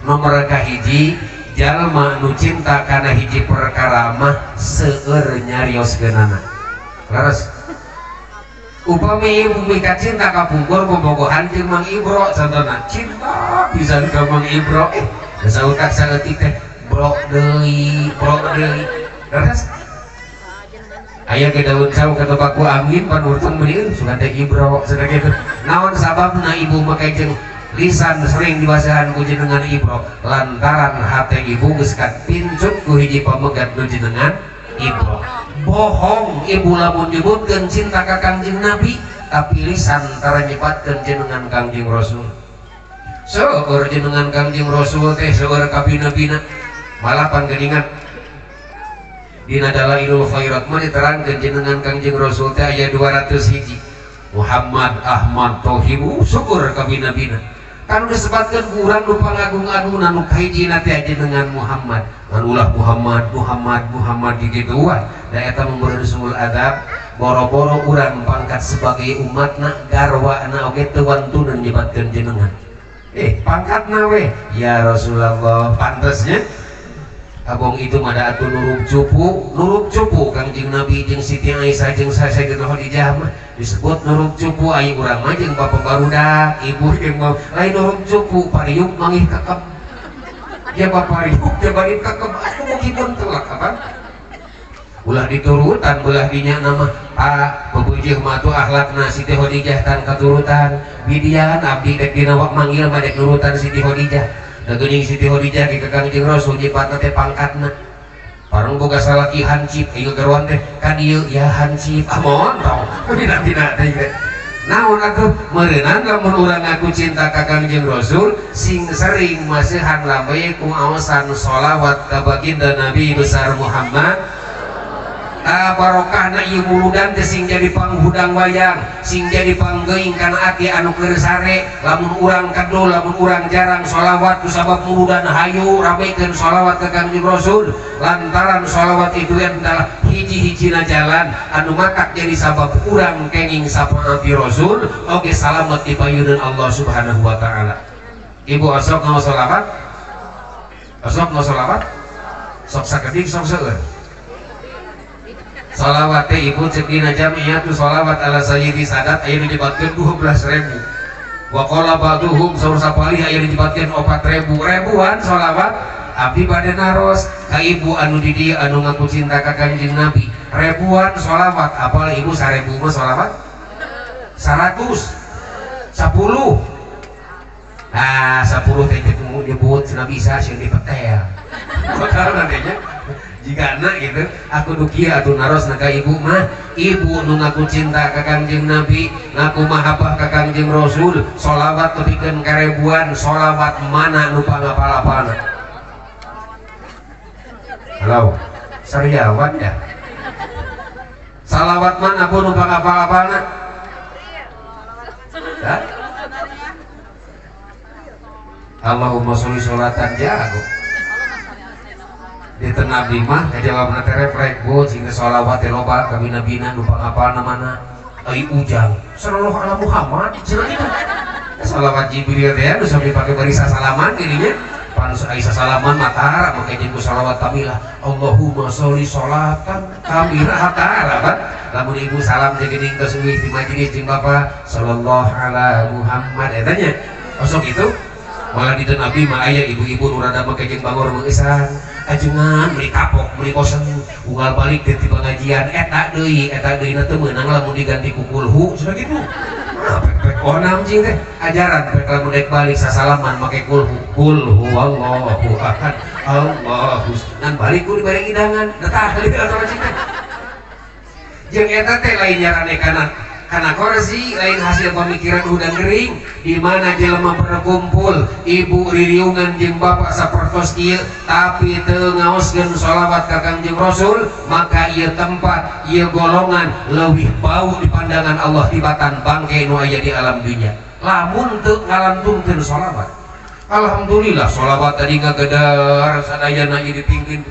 Nomor kahiji jalma anu cinta kana hiji perkara mah seueur nyarioskeunana. Leres. Upami ibu mika cinta ka pungkur bobogohan jeung Mang Ibro contohna cinta pisan ka Mang Ibro sautak saeutik teh bro deui bro deui. Terus aya ge daun sawu ketebak ku angin panurteng meuni sugan teh Ibro cenah kitu. Naon sababna ibu make jeung lisan sering dibasahan ku jenengan Ibro lantaran hate ibu geus kapincut ku hiji pamegat nu jenengan Ibro. Bohong ibu lamun nyebutkeun cinta ka Kangjeng Nabi tapi lisan tara nyebatkeun jenengan Kangjeng Rasul. Seueur jenengan Kangjeng Rasul teh seueur kabina-bina malah panggeningan dina Dalailul Khairat mah diterangkeun jenengan Kangjeng Rasul teh aya 200 hiji Muhammad Ahmad Tohibu syukur kabina-bina kan disebatkeun ku urang nu pangagung-agungna nu kahijina teh jenengan Muhammad ngan ulah Muhammad Muhammad Muhammad digituan da eta meureun sul adab boro-boro urang pangkat sebagai umatna garwana oge teu wantuneun nyebatkeun jenengan pangkatna we ya Rasulullah pantesnya abong itu mah da atuh nuruk cupu Kangjeng Nabi jeung Siti Aisyah jeung Sayyidatuna Khadijah mah disebut nuruk cupu ai urang mah jeung bapak barudak ibu jeung lain nuruk cupu pariuk mangih kakep ya bapak pariuk teh bari kakep atuh mukipun telak apa ulah diturutan belah dinya nama ah bebeujeung mah atuh akhlakna Siti Khadijah tan katurutan bidian abdi dek dina manggil mah dek nurutan Siti Khadijah. Da geuning Siti Khadijah ge ka Kangjeng Rasul nyipatna teh pangkatna pareng boga salaki hancip ieu garuan teh ka dieu ya hancip ah montong dina-dina teh naon atuh meureunan lamun urang ngaku cinta ka Kangjeng Rasul sing sering masihan lambe ku aosan sholawat ka baginda Nabi besar Muhammad. Barokahna ieu muludan teh sing jadi panghudang wayang sing jadi panggeuing kana ati anu keur sare lamun urang kedul lamun urang jarang sholawat kusabab muludan hayu ramekeun sholawat ka Kangjeng Rasul lantaran sholawat itu adalah hiji-hijina jalan anu matak jadi sabab urang kenging syafaat Rasul oge salamet di payuneun Allah Subhanahu wa taala. Ibu osok ngaos sholawat? Osok ngaos sholawat? Sok sakedik sok seueur. Sholawat teh ibu cek dina jamiah tu sholawat ala sayyidi sadat aya dijebatkeun 12.000. Wa qala ba'duhum saur sapalih aya dijebatkeun 4.000. Ribuan sholawat abdi bade naros ka ibu anu di dieu anu ngaku cinta ka Kanjeng Nabi. Ribuan sholawat apal ibu 1000 mah sholawat? 100 10. Ah, 10 teh nyebut cenah bisa sieun dipetel. Bakal nantinya jika anak gitu, aku dukia atuh naros na ka ibu mah, ibu nu ngaku cinta ka Kangjeng Nabi, ngaku mahabbah ka Kangjeng Rasul, sholawat tepikeun ka ribuan, sholawat mana nu pangapal-apalna? Halo, sariawan ya. Salawat mana pun nu pangapal-apalna? Hah? Allahumma sholli sholatan jago. Di tengah abdi mah kajawabna teh refleks bu sing sholawat teh loba ka bina-bina nu pangapalna mana euy ujang sallallahu ala Muhammad cenah kitu. Sholawat Jibril teh nu sampe pake bari sasalaman geuning nya. Panus ai sasalaman mah tara make jeung ku sholawat kamilah Allahumma sholli sholatan kamilah tara kan. Lamun ibu salam teh geuning geus uih di majelis jeung bapak sallallahu ala Muhammad eta nya. Osok itu malah di Nabi mah aya ibu-ibu nu rada make jeung bangor meueusan ajengan meuli kapok meuli bosen unggal balik teh ti pengajian eta deui na teu meunang lamun diganti ku kulhu cenah kitu. Nah pek onam cing teh ajaran pek lamun dek balik sasalaman make kulhu kul huwallahu ahad Allahu ngan balik ku dibere hidangan da tah lieu atuh cing teh. Jeung eta teh lain nyarane kana korsi lain hasil pemikiran udang gering di mana jelema berkumpul ibu ririungan jeung bapak sapertos ieu tapi teu ngaoskeun sholawat ka Kangjeng Rasul maka ieu tempat ieu golongan leuwih bau di pandangan Allah tibatan bangke nu aya di alam dunya lamun teu ngalantunkeun sholawat. Alhamdulillah sholawat tadi ngagedar sadayana ieu dipingkeun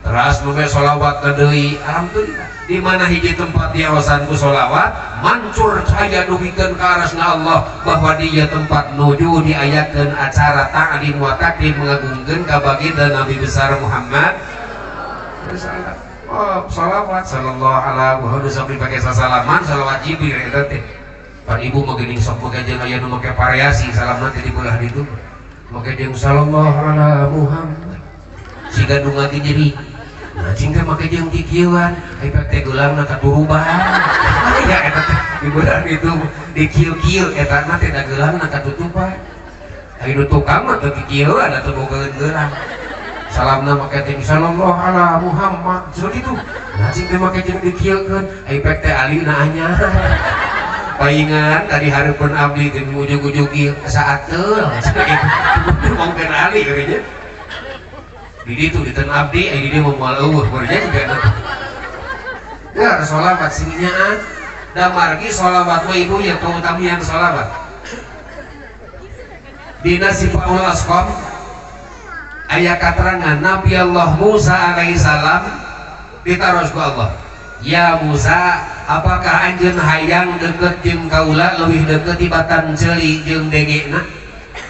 teras nu sholawat deui alhamdulillah di mana hiji tempat diawasan ku sholawat mancur cahaya dugikeun ka arasna Allah bahwa dia tempat nuju diayakeun acara ta'lim wa takrim mengagungkeun ka baginda Nabi besar Muhammad. Oh, sholawat sallallahu alaihi wasallam sampai pakai sasalaman sholawat Jibril eta teh. Pan ibu mah geuning sok make jeung aya nu make variasi salamna teh di belah ditu. Make jeung sallallahu ala Muhammad. Siga nu ngati jadi nah cing teh make jeung kikieuan ai teh geulangna katuruban. Ya eta teh di belah ditu dikieu-kieu eta na teh da geulangna katutupan. Ai nu tukang mah teu kikieuan atuh bogaeun geulang. Salamna make jeung sallallahu ala Muhammad cenah kitu. Nah cing teh make jeung dikieukeun ai pek teh alina anyar. Paingan tadi hareupeun abdi jeung ujug-ujug ieu saateul cenah kitu. Mongkeun ali geuning. Di ditu di ten abdi ai di dieu mah moal eueuh meureun juga nanti. Ya sholawat sing nyaan da margi sholawat mah ibu yang kautamian sholawat. Dina Sifaul Asqam aya katerangan Nabi Allah Musa alaihi salam ditaros ku Allah, "Ya Musa, apakah anjeun hayang deukeut jeung kaula leuwih deukeut tibatan ceuli jeung degena?"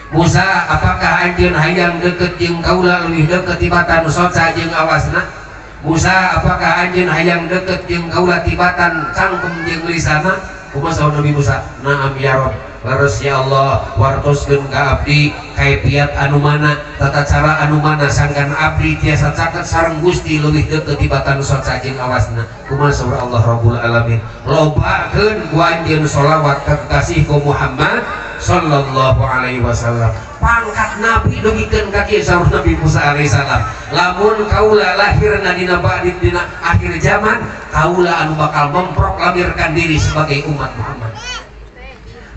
Musa, apakah anjeun hayang deukeut jeung kaula leuwih deukeut tibatan soca jeung awasna? Musa, apakah anjeun hayang deukeut jeung kaula tibatan cangkem jeung lisana? Kumaha saur Nabi Musa? Naam ya Rabb. Leres ya Allah, wartoskeun ka abdi kaifiat anu mana, tata cara anu mana sangkan abdi tiasa caket sareng Gusti leuwih deukeut tibatan soca jeung awasna. Kumaha saur Allah Rabbul Alamin? Lobakeun ku anjeun sholawat ka kekasih ku Muhammad sallallahu alaihi wasallam. Pangkat nabi dugikeun ka kieu saur Nabi Musa alaihi salam. Lamun kaula lahirna dina ba'di dina akhir zaman, kaula anu bakal memproklamirkan diri sebagai umat Muhammad.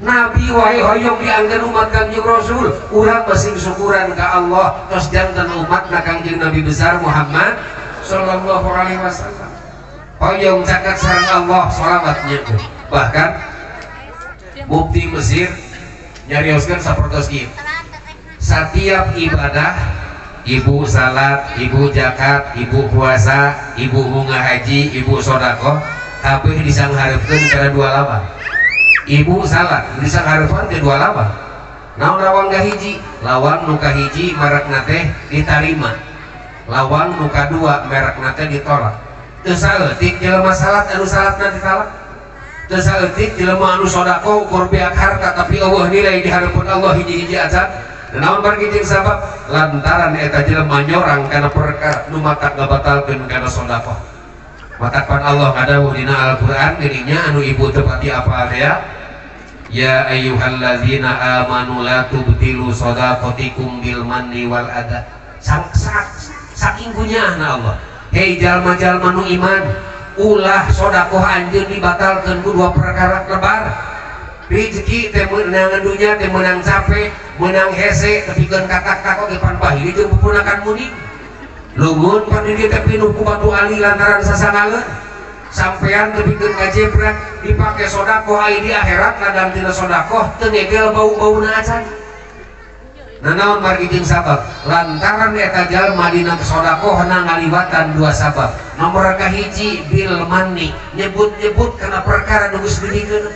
Nabi wae hoyong dianggen umat Kangjeng Rasul, urang basing syukuran ka Allah tos janten umatna Kangjeng Nabi besar Muhammad sallallahu alaihi wasallam. Hoyong caket sareng Allah sholawatnya. Bahkan Mufti Mesir nyarioskeun sapertos kieu. Setiap ibadah, ibu salat, ibu zakat, ibu puasa, ibu bunga haji, ibu sedekah, kabeh disanghareupeun kana dua lawang. Ibu salat disanghareupeun teh dua lawang. Naon lawang kahiji? Lawang nu kahiji marakna teh ditarima. Lawang nu kadua merekna teh ditolak. Teu saeutik jelema salat anu salatna ditalak. Teu saeutik jelema anu sedekah ukur beak harta tapi eueuh nilai di hareupeun Allah hiji-hiji acan. Naon bargi jeung sabab lantaran eta jelema nyorang kana perkara nu matak ngabatalkeun kana sedekah. Matak pan Allah ngadawuh dina Al-Qur'an dirinya anu ibu teu pati apal teh ya. Ya ayyuhallazina amanu la tubtilu shadaqatikum bil manni wal adha. Saking kunyahna Allah. Hei jalma-jalma nu iman, ulah sedekah anjeun dibatalkeun ku dua perkara lebar. Rezeki teh meunang dunya teh meunang capek, meunang hese tepikeun katak-tak oge pan bahiri jeung pupunakan muning. Lungun pan di dieu teh pinuh ku batu ali lantaran sasangaleun. Sampean tepikeun kajebrak dipake sedekah ai di akhirat ladang tina sedekah teu ngegel bau-bauna acan. Nanaon margi jeung sabab lantaran eta jalma dina sedekahna ngaliwatan dua sabab. Nomor kahiji bil manni, nyebut-nyebut kana perkara nu geus dibikeun.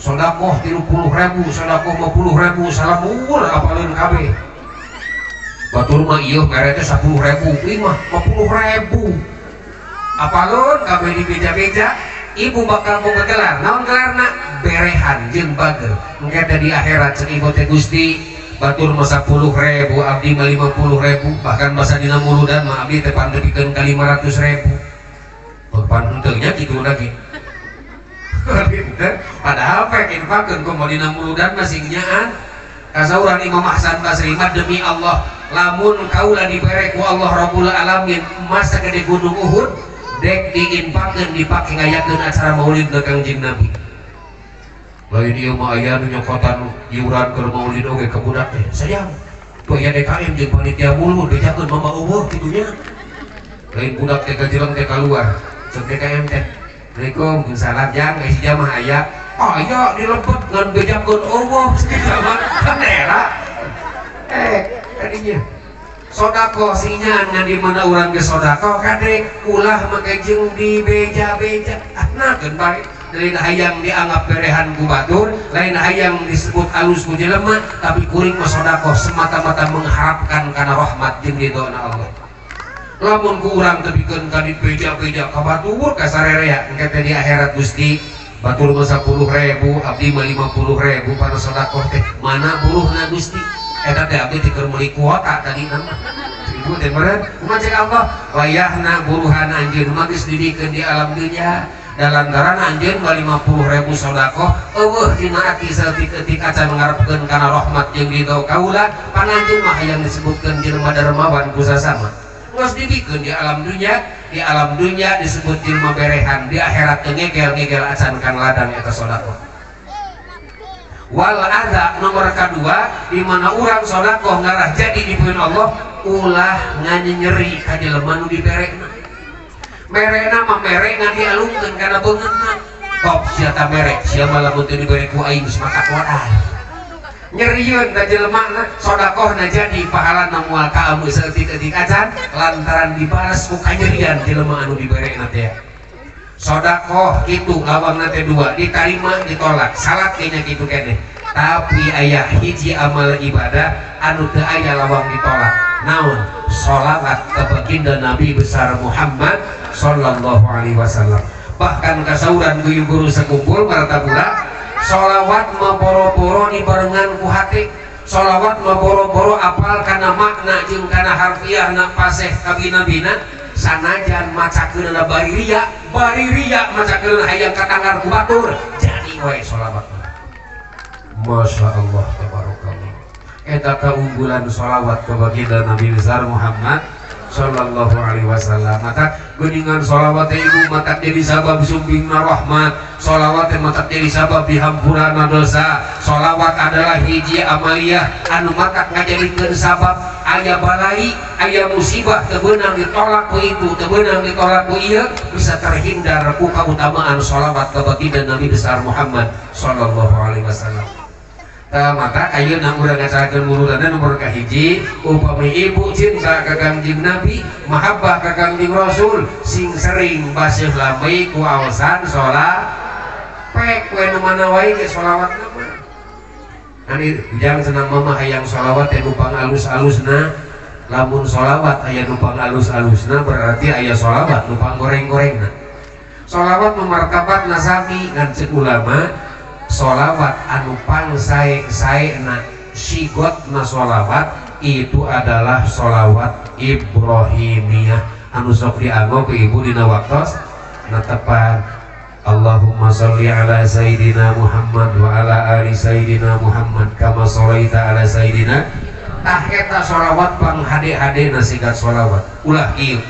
Sedekah 30.000, sedekah 50.000, salamur apaleun kabeh. Batur mah ieu mere teh 10.000, ieu mah 50.000. Apaleun kabeh dibeja-beja, ibu bakal boga gelar. Naon gelarna? Berehan jeung bager. Engke teh di akhirat ceuk ibu teh Gusti, batur mah 10.000, abdi mah 50.000, bahkan masa dina muludan mah abdi teh pandepikeun ka 500.000. Pan henteu nya kitu lagi. Padahal pek infakeun ku dina muludan mah sing nyaan. Kasauran Imam Hasan Basri mah demi Allah, lamun kaula dibere ku Allah Rabbul Alamin emas sagede gunung Uhud dek diinfakeun dipake ngayakeun acara maulid ka Kangjeng Nabi. Lain ieu mah aya nu nyokotan iuran keur maulid oge ka budak teh. Sayang, tuh aya DKM jeung panitia mulu bejakeun mama eueuh kitu nya. Lain budak teh gajeleng teh kaluar. Ceuk DKM teh. Assalamualaikum, salam jang, isi jamaah aya. Aya dilempet ngan bejakeun eueuh zaman bendera. Tadinya sodako sinya ngan di mana urang ge sodako kadek ulah make jeung dibeja-beja. Ah nakeun bae. Lain hayang dianggap berehan ku batur, lain hayang disebut alus ku jelema, tapi kuring mah sodako semata-mata mengharapkan kana rahmat jeung ridhona Allah. Lamun ku urang tepikeun ka dibeja-beja ka batur ka sarerea engke teh di akhirat Gusti batur mah 10.000, abdi mah 50.000 pana sodako teh mana buruhna Gusti? Eta teh abdi teh keur meuli kuota tadi mah. Ibu teh meureun kumaha cek Allah wayahna buruhan anjeun mah geus didikeun di alam dunya. Lantaran anjeun mah 50.000 sedekah eueuh dina ati saeutik-eutik acan ngarepkeun kana rahmat jeung ridho kaula pan anjeun mah hayang disebutkeun jelema dermawan ku sasama. Geus dibikeun di alam dunya, di alam dunya disebut jelema berehan, di akhirat teu ngegel-ngegel acan kan ladang eta sedekah. Wal adza nomor kadua di mana urang sedekah ngarah jadi dipeueun Allah ulah nganyenyeri ka jelema nu diberekna. Merena mah mere ngan dialungkeun kana beungeutna. Top sia ta mere, sia mah lamun teu dibere ku aing geus matak wadah. Nyerieun ka jelemana sedekahna jadi pahalana moal kaameu saeutik-eutik acan lantaran dibalas ku kanyerian jelema anu diberekna teh. Sedekah kitu lawangna teh dua, ditarima ditolak, salat ge nya kitu keneh. Tapi aya hiji amal ibadah anu teu aya lawang ditolak. Naon? Sholawat ka baginda Nabi besar Muhammad sallallahu alaihi wasallam. Bahkan kasauran guyub guru sekumpul martabura sholawat mah boro-boro dibarengan ku hate, sholawat mah boro-boro apal kana makna jeung kana harfiahna paseh kabina-bina, sanajan macakeunna bari riya macakeunna hayang katangar ku batur jadi wae sholawat. Masya Allah tabarakallah. Eta keunggulan sholawat ke baginda Nabi besar Muhammad sallallahu alaihi wasallam. Maka geuningan sholawat teh ibu matak jadi sabab sumbingna rahmat, sholawat teh matak jadi sabab dihampurana dosa. Sholawat adalah hiji amaliyah anu matak ngajadikeun sabab aya balai, aya musibah teu beunang ditolak ku itu, teu beunang ditolak ku ieu, bisa terhindar ku kautamaan sholawat ke baginda Nabi besar Muhammad sallallahu alaihi wasallam. Maka ayeuna urang ngacarakeun muludanna nomor kahiji upami ibu cinta ka Kangjeng Nabi, mahabbah ka Kangjeng Rasul, sing sering baseuh lambey ku aosan sholat pek we nu mana wae ge sholawatna mah. Ani ujang senang mama hayang sholawat teh nu pangalus-alusna, Lamun sholawat aya nu pangalus-alusna berarti aya sholawat nu panggoreng-gorengna. Sholawat memartabat nasami ngan ceuk ulama sholawat anu pangsae-saena sigotna sholawat itu adalah sholawat Ibrahimiyah anu sok dianggo ku ibu dina waktos netepan. Allahumma sholli ala Sayyidina Muhammad wa ala ali Sayyidina Muhammad kama sholaita ala Sayyidina. Tah eta sholawat pang hade-hade nasigat sholawat ulah kieu.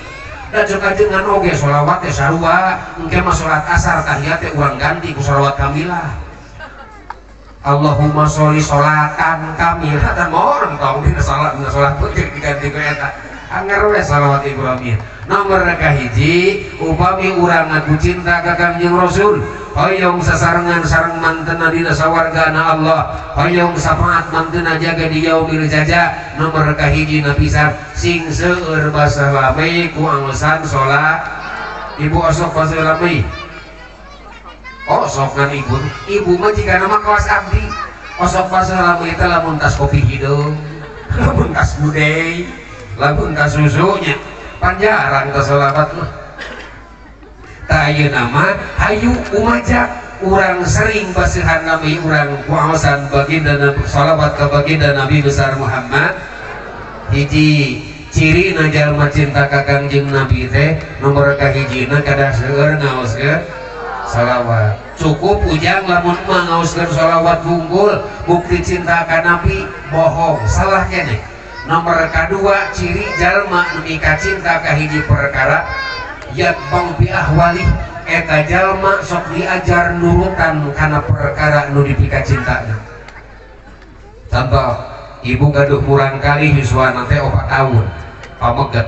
Da cek ajengan oge sholawat teh sarua engke mah salat asar tahiyat teh urang ganti ku sholawat kamilah. Allahumma sholli sholatan kamilah dan moron tong dina salat dina salat peuting diganti ku eta. Anger we sholawat Ibrahimiyah. Nomor kahiji upami urang ngaku cinta ka Kangjeng Rasul hoyong sasarengan sareng mantena dina sawargana Allah hoyong syafaat mantena jaga di yaumil jaza. Nomor kahiji napisan sing seueur basa lamei ku anglesan salat. Ibu osok basa lamei osok kan ibu ibu mah jigana mah kawas abdi osok basa lamei teh lamun tas kopi hideung lamun tas gudei lamun tas susunya panjarang tas sholawat mah. Tah ayeuna mah hayu umajak urang sering basihan nabi urang kuaosan baginda sholawat ka baginda Nabi besar Muhammad. Hiji ciri na jalma cinta ka Kangjeng Nabi teh nomor kahijina kadah seueur ngaoskeun sholawat. Cukup ujang lamun mah ngaoskeun sholawat bungkul bukti cinta ka Nabi bohong salah keneh. Nomor kedua ciri jalma nu mika cinta ka hiji perkara yatbang bi ahwali eta jalma sok diajar nurutan kana perkara nu dipika cintana. Contoh ibu gaduh murang kali yuswana teh 4 tahun pameget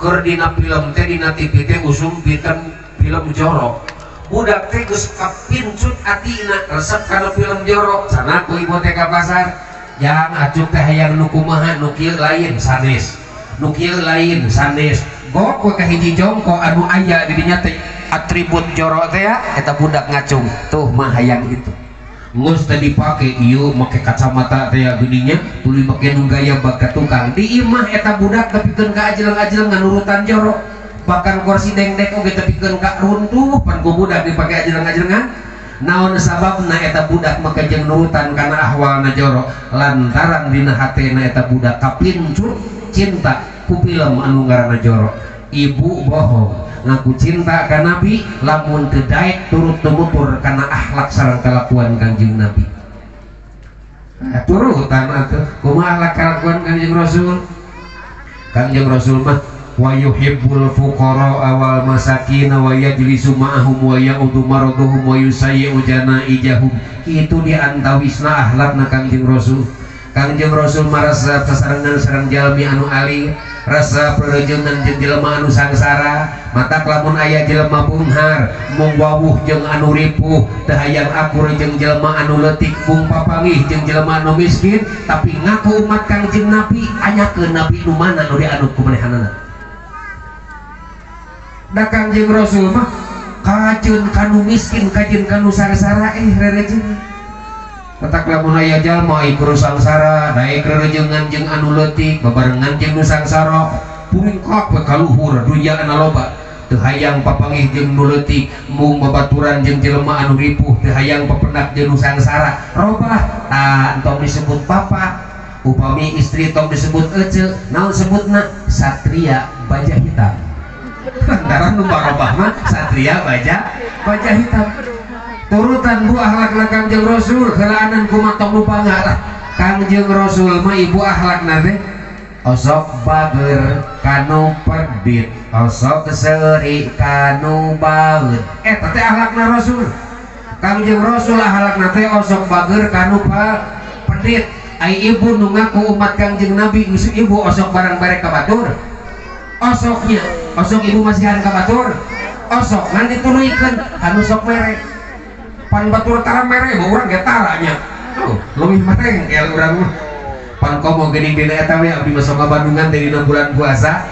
keur dina film teh dina TV teh usum piten film jorok budak teh geus kapincut atina resep kana film jorok sana ku ibu teh ka pasar yang acuk teh hayang nu kumaha nu kieu lain sanes nu kieu lain sanes gok we ka hiji jongko anu aya di dinya teh atribut jorok teh ya eta budak ngacung tuh mah hayang itu geus teh dipake ieu make kacamata teh ya geuning tuluy make nu gaya bakat tukang di imah eta budak tepikeun ka ajeleng-ajeleng nganurutan jorok bahkan kursi dengdek oge tepikeun ka runtuh pan ku budak dipake ajeleng-ajelengan. Naon sababna eta budak make jeung nurutan kana ahwalna jorok lantaran dina hatena eta budak kapincut cinta ku film anu ngaranna jorok. Ibu bohong ngaku cinta ka Nabi lamun teu daek turut tumutur kana akhlak sareng kalakuan Kangjeng Nabi. Turutan atuh kumaha akhlak kalakuan Kangjeng Rasul? Kangjeng Rasul mah wa yuhibbul fuqara wal masakin wa yajlisu ma'ahum wa ya'udu maraduhum wa yusayyi'u janaijahum. Itu di antawisna akhlakna Kangjeng Rasul. Kangjeng Rasul marasa sasarengan sareng jalmi anu ali rasa perejengan jeung jelema anu sangsara matak lamun aya jelema beunghar mung wawuh jeung anu ripuh teu hayang akur jeung jelema anu leutik mung papanggih jeung jelema anu miskin tapi ngaku umat Kangjeng Nabi anyakeun nabi nu mana nu dianut ku manehanana. Da Kangjeng Rasul mah kajeun kanu miskin kajeun kanu sangsara rerejeungan tetak lamun aya jalma ikur sangsara daek rerejengan jeung anu leutik babarengan jeung nu sangsara puringkak we ka luhur dunya ana loba teu hayang papanggih jeung nu leutik mung babaturan jeung jelema anu ripuh teu hayang papendak jeung nu sangsara robah tah entong disebut bapak upami istri tong disebut ece naon sebutna satria baja hitam lantaran nu barobah mah satria baja hitam. Turutan bu akhlakna Kangjeng Rasul heulaanan kumaha tong lupa lah Kangjeng Rasul mah ibu akhlakna teh osok bager kanu perbit osok seuri kanu baeud eta teh akhlakna Rasul. Kangjeng Rasul akhlakna teh osok bager kanu pedit. Ai ibu nu ngaku umat Kangjeng Nabi geus ibu osok barang barek ka batur osoknya osok ibu masihan ka batur osok ngan dituluykeun anu sok mere pan batur tara mere mah urang ge taranya tuh leuwih marengkel urang mah pan komo geuning dina eta we abdi masuk ka Bandungan teh dina bulan puasa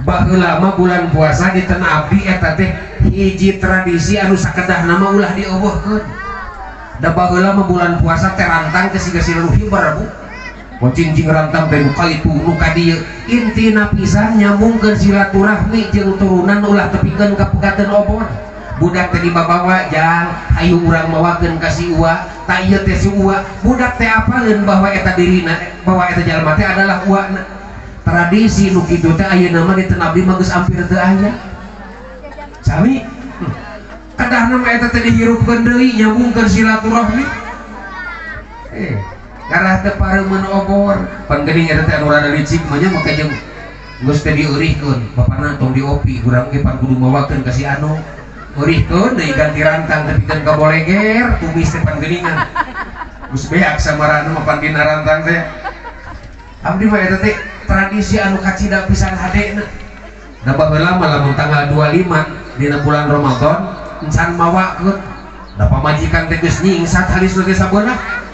baheula mah bulan puasa di tanah abdi eta teh hiji tradisi anu sakedahna mah ulah dieuweuhkeun da baheula mah bulan puasa teh rantang teh siga siluh hiber bu Cincing rantang teh nu kaitu nu ka dieu intina pisan nyambungkeun silaturahmi jeung turunan ulah tepikeun ka pegatan obor. Budak teh dibabawa jang hayu urang mawakeun ka si uwa ta ieu teh si uwa budak teh apaleun bahwa eta dirina bahwa eta jalma teh adalah uwana. Tradisi nu kitu teh ayeuna mah di teu abdi mah geus hampir teu aya. Sami kadahna mah eta teh dihirupkeun deui nyambungkeun silaturahmi. Karena teu pareumeun obor pan geuning eta teh anu rada licik mah nya make jeung geus teh dieurihkeun bapana tong diopi urang ge pan kudu mawakeun ka si anu eurihkeun deui ganti rantang tepikeun ka boleger tumis teh pan geuningan geus beak samarana mah pan dina rantang teh. Abdi mah eta teh tradisi anu kacida pisan hadena. Da baheula mah lamun tanggal 25 dina bulan Ramadan encan mawakeun da pamajikan teh geus nyingsat halis teh sabeunah.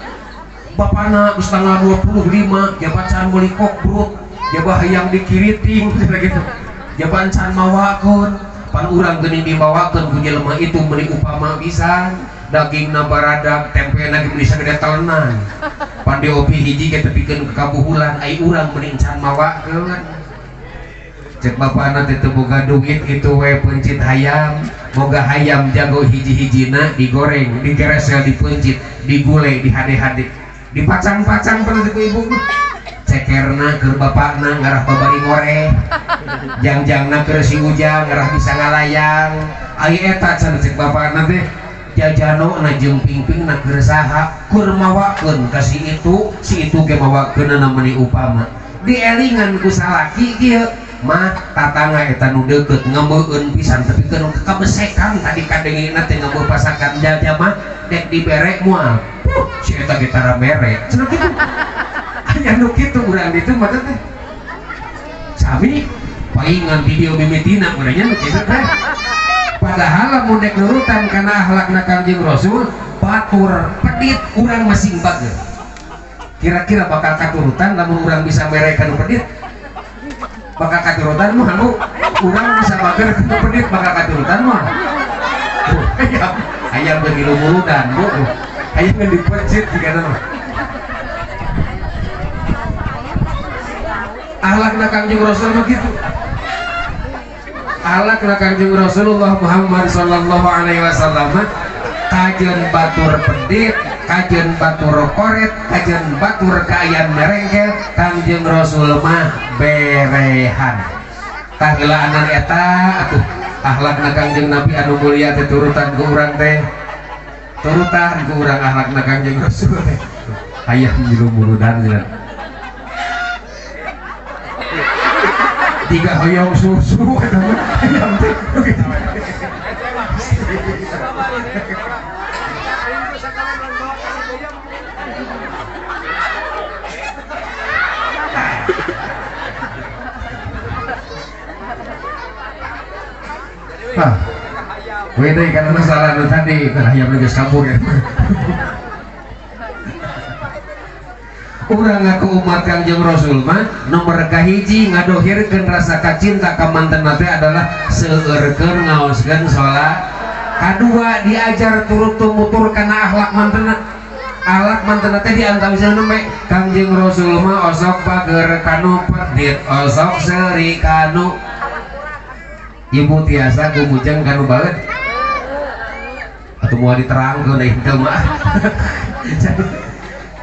Bapana geus tanggal 25 jabat can meuli kokbrut jaba hayang dikiriting gitu jaban can mawakeun pan urang geuning dimawakeun ku jelema itu meuli upama pisan dagingna baradak tempena ge meuli sagede telenan pan diopi hiji ge tepikeun ka kabuhulan ai urang meuni can mawakeun. Cek bapana teh teu boga duit kitu we peuncit hayam boga hayam jago hiji-hijina digoreng digeresel dipeuncit digule dihade-hade dipacang-pacang pernah ku ibu cekerna keur bapakna ngarah babari ngoreh jangjangna keur si ujang ngarah bisa ngalayang ai eta cenah cek bapakna teh jajanona jeung pingpingna keur saha keur mawakeun ka si itu ge mawakeunna meuni upama dielingan ku salaki kieu mah tatangga eta nu deukeut ngameueun pisan tepikeun kabesekan tadi kadengena teh ngambeu pasakan jaja mah dek dibere moal si eta ge tara mere cenah kitu aya nu kitu urang ditu mah teh sami paingan video mimitina urangnya nu kitu teh. Padahal lamun dek nurutan kana akhlakna Kangjeng Rasul batur pedit urang masing bager kira-kira bakal katurutan lamun urang bisa mere kanu pedit bakal katurutan mah anu urang bisa bager kanu pedit bakal katurutan mah ayam begitu muludan bu ayam yang dipercit jika nama ahlakna Kangjeng Rasul mah gitu. Ahlakna Kangjeng Rasulullah Muhammad sallallahu alaihi wasallam kajeun batur pedit kajeun batur koret kajeun batur kaayaan merengkel Kangjeng Rasul mah berehan kahelaanan eta atuh ahlakna Kangjeng Nabi anu mulia teh turutan ku urang teh turutan ku urang ahlakna Kangjeng Rasul teh hayang ngilu muludan cenah tiga hoyong susu eta mah hayang teh. Hah, wede karena masalah nu tadi kan hayam geus kabur ya. Urang ngaku umat Kangjeng Rasul mah nomor kahiji ngadohirkeun rasa kacinta ka mantenna teh adalah seueurkeun ngaoskeun salat. Kadua diajar turut tumutur kana akhlak mantenna. Akhlak mantenna teh diantawisna nembe Kangjeng Rasul mah osok bager kanu pedit osok seuri kanu ibu tiasa gumujeng kanu baeud atuh moal diterangkeun deui teu mah.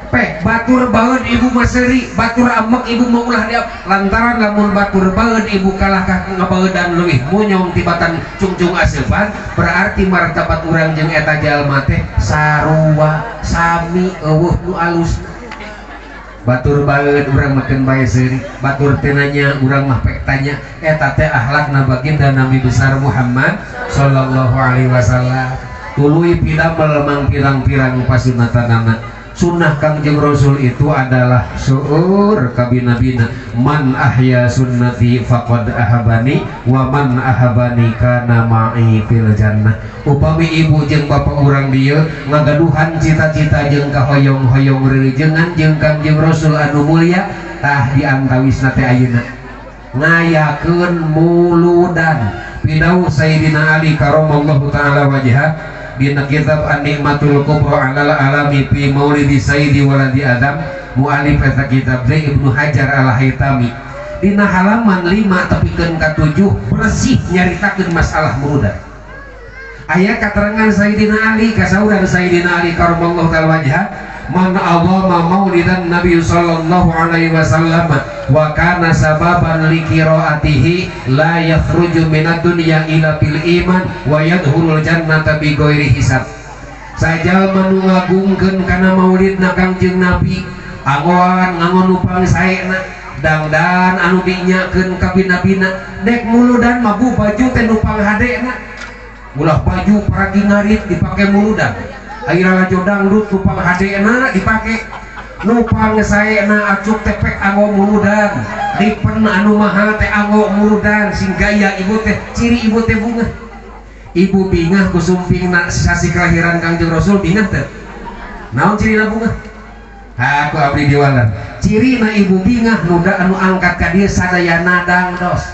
Pek batur baeud ibu mah seuri batur amek ibu mah ulah diap lantaran lamun batur baeud ibu kalah ka ngabaeudan leuwih munyong tibatan cungcung aseupan berarti martabat urang jeung eta jalma teh sarua sami eueuh nu alus. Batur baeud urang makeun bae seuri batur teh nanya urang mah pek tanya eta teh akhlakna baginda Nabi besar Muhammad sallallahu alaihi wasallam tuluy pidamel mang pirang-pirang pasunatanana. Sunnah Kangjeng Rasul itu adalah seueur kabina-bina man ahya sunnati faqad ahabani wa man ahabani kana ma'i fil jannah. Upami ibu jeung bapak urang dieu ngagaduhan cita-cita jeung kahoyong-hoyong reurejengan jeung Kangjeng Rasul anu mulia tah diantawisna teh ayeuna ngayakeun muludan pidauh Sayyidina Ali karamallahu taala wajhah dina kitab An-Nikmatul Kubra alal Alami fi Maulidi Sayyidi Waladi Adam Mualif eta kitab teh Ibnu Hajar Al-Haytami. Dina halaman 5 tepikeun ka 7 bersih nyaritakeun masalah muludan. Aya katerangan Sayyidina Ali kasauran Sayyidina Ali karamallahu ta'ala wajha man azama maulidan Nabi sallallahu alaihi wasallam wa kana sababan li qiraatihi la yakhruju minad dunya ila bil iman wa yadkhulul jannata bi ghairi hisab. Sajalma nu ngagungkeun kana maulidna Kangjeng Nabi angoan ngangon nu pangsaena dangdan anu dinyakeun ka bina-bina dek muludan mabu baju teh nu panghadena ulah baju paragi ngarit dipake muludan akhirnya lalajo dangdut nu panghadena dipake nu pangsaena acuk tepek anggo muludan lipen anu mahal teh anggo muludan sing gaya ibu teh ciri ibu teh bunga ibu bingah ku sumpingna sasi kelahiran Kangjeng Rasul bingah teh naon cirina bunga ha ku abdi diwalan cirina ibu bingah nu anu angkat ka dieu sadayana dangdos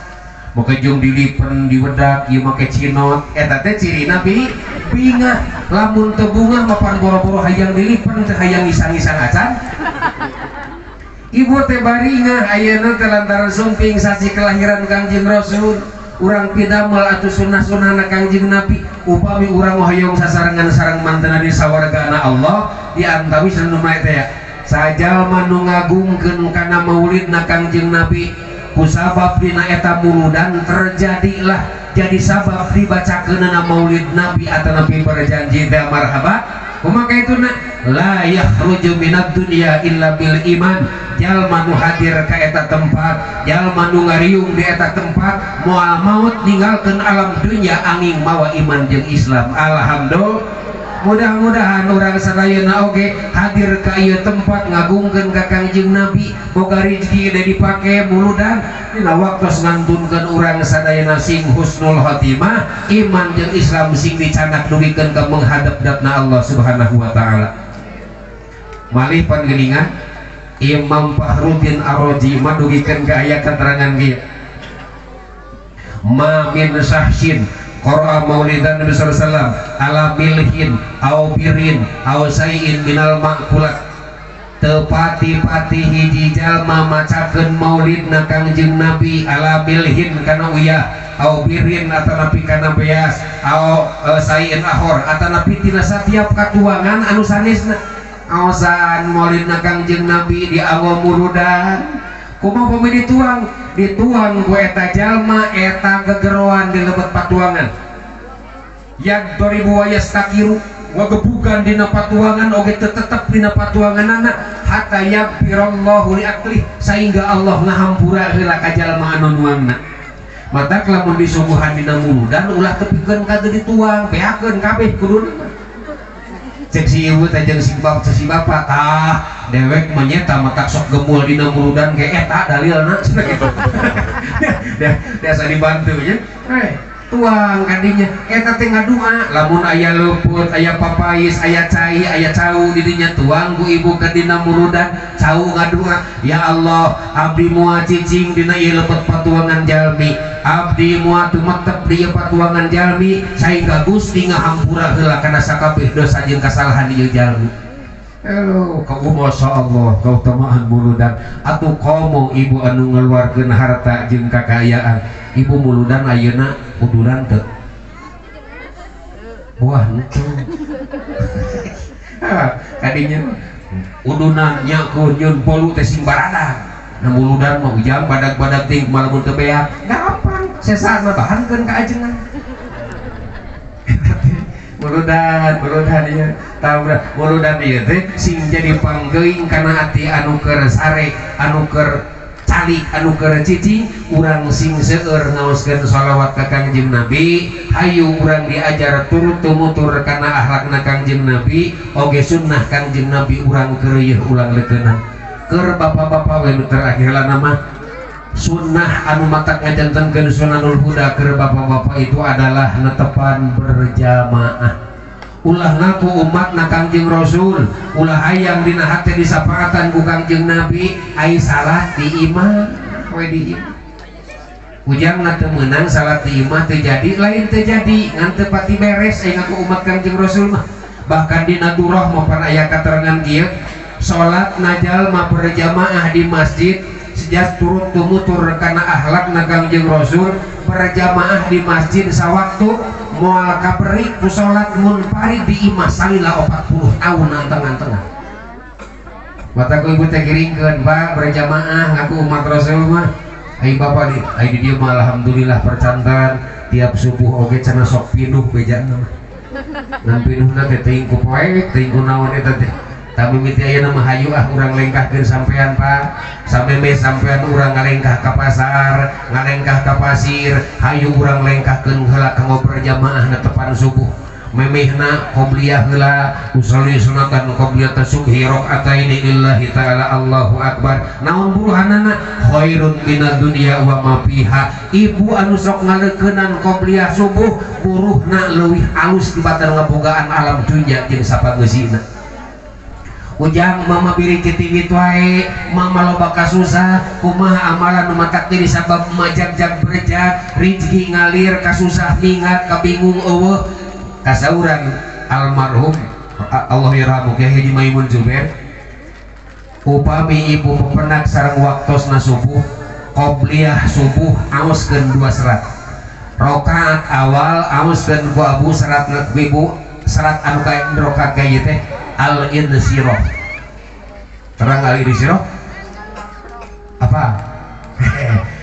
make jeung dilipen diwedak ieu make cinot eta teh cirina bingah lamun teu bungah mah boro-boro hayang dilipen teh hayang ngisang-ngisang acan ibu teh baringah ayeuna teh lantaran sumping sasi kelahiran Kangjeng Rasul urang pidamel atuh sunnah-sunnahna Kangjeng Nabi upami urang hoyong sasarengan sareng mantena di sawargana Allah di antawis nu mah teh sajalma nu ngagungkeun kana maulidna Kangjeng Nabi kusabab dina eta muludan terjadilah jadi sabab dibacakeunana maulid Nabi atau Nabi berjanji teh marhaba kumaha itu na la yakhruju minad dunya illa bil iman jalma nu hadir ka eta tempat jalma nu ngariung di eta tempat moal maut ninggalkeun alam dunya angin mawa iman jeung Islam. Alhamdulillah mudah-mudahan urang sadayana oge hadir ka ieu tempat ngagungkeun ka Kangjeng Nabi boga rezeki deui dipake muludan dina waktos ngantunkeun urang sadayana sing husnul khotimah iman jeung Islam sing dicanak dugikeun ka menghadap datna Allah Subhanahu wa taala. Malih panggeuningan Imam Fakhruddin Ar-Razi madugikeun ka aya keterangan kieu ma min sahsin qara'a maulidan Nabi sallallahu alaihi wasallam ala milhin au birin au sai'in minal ma'kulat teu pati-pati hiji jalma macakeun maulidna Kangjeng Nabi ala milhin kana uyah au birin atanapi kana beas au sai'in ahor atanapi tina satiap katuangan anu sanesna aosan maulidna Kangjeng Nabi dianggo muludan kumaha pami dituang dituang ku eta jalma eta gegeroan di lebet patuangan yag doribu wa yastakiru wagebugan dina patuangan oge tetep dina patuanganana hatta yaghfirallahu li aklih sehingga Allah ngahampura heula ka jalma anu nuangna. Matak lamun disuguhan dina muludan ulah tepikeun ka dituang beakeun kabeh kuduna. Cek si ibu teh jeung si bapak tah dewek mah nyeta matak sok gemul dina muludan ge eta dalilna cenah kitu. Biasa dibantu nya. Tuang kadinya eta teh ngadua lamun aya leupeut aya papais aya cai aya cau di dinya tuang ku ibu ka dina muludan cau ngadua ya Allah abdi moal cicing dina ieu leupeut patuangan jalmi abdi moal tumetep di ieu patuangan jalmi saengga Gusti ngahampura heula kana sakabeh dosa jeung kasalahan ieu jalmi. Elo kau masyaallah kautamaan muludan atuh komo ibu anu ngeluarkeun harta jeung kakayaan ibu muludan ayeuna uduran teu wah henteu kadinya udunan nya kunyun bolu teh sing baradag na muludan mah ujang badag-badag ting malamun teu beak gampang sesana bahankeun ka ajengan muludan muludan ieu tabra muludan ieu teh sing jadi panggeuing kana ati anu keur sare anu keur calik anu keur cicing urang sing seueur ngaoskeun shalawat ka Kangjeng Nabi hayu urang diajar turut tumutur kana akhlakna Kangjeng Nabi oge sunnah Kangjeng Nabi urang keureuh ulang leukeunan keur bapak-bapak we nu terakhir mah sunnah anu matak ngajantenkeun sunanul huda keur bapak-bapak itu adalah netepan berjamaah. Ulah ngaku umatna Kangjeng Rasul ulah hayang dina hate disapaatan ku Kangjeng Nabi ai salat di imah we di imah ujangna teu meunang salat di imah teu jadi lain teu jadi ngan teu pati beres ai ngaku umat Kangjeng Rasul mah. Bahkan dina durah mah pan aya katerangan kieu Salat najalma berjamaah di masjid sejak turut tumutur kana akhlakna Kangjeng Rasul berjamaah di masjid sawaktu moal kaberi ku salat munfarid di imah salila 40 tahun anteng-antengan. Mata ku ibu teh giringkeun Pak berjamaah ngaku umat Rasul mah. Ai bapak di ai di dieu mah alhamdulillah percantan tiap subuh oge cenah sok pinuh bejana mah. Ngan pinuhna teh teuing ku poek teuing ku naon eta teh. Tapi mimiti ayeuna mah hayu ah urang lengkahkeun sampean Pak. Sameme sampean urang ngalengkah ka pasar, ngalengkah ka pasir, hayu urang lengkahkeun heula kanggo berjamaah netepan subuh. Memehna qobliyah heula, usolli sunatan qobliyah subhi rakaataini lillahi ta'ala Allahu akbar. Naon buruhanana khairun minad dunya wa ma fiha. Ibu anu sok ngaleukeunnan qobliyah subuh, buruhna leuwih alus tibatan ngabogaan alam dunya jeung sapangeusina. Ujang mama biri kitiwit wae, mama loba kasusah, kumaha amalan nu matak diri sabab majagjag berjag, rizki ngalir kasusah mingat kabingung eueuh. Kasauran almarhum Allah yarhamu Kyai Haji Maimun Zubair, upami ibu pepenak sareng waktosna subuh, qobliyah subuh aoskeun 2 serat. Rakaat awal aoskeun ku abu serat ibu, serat anu ka rakaat ka ieu teh al-insyirah. Terang al-insyirah? Apa?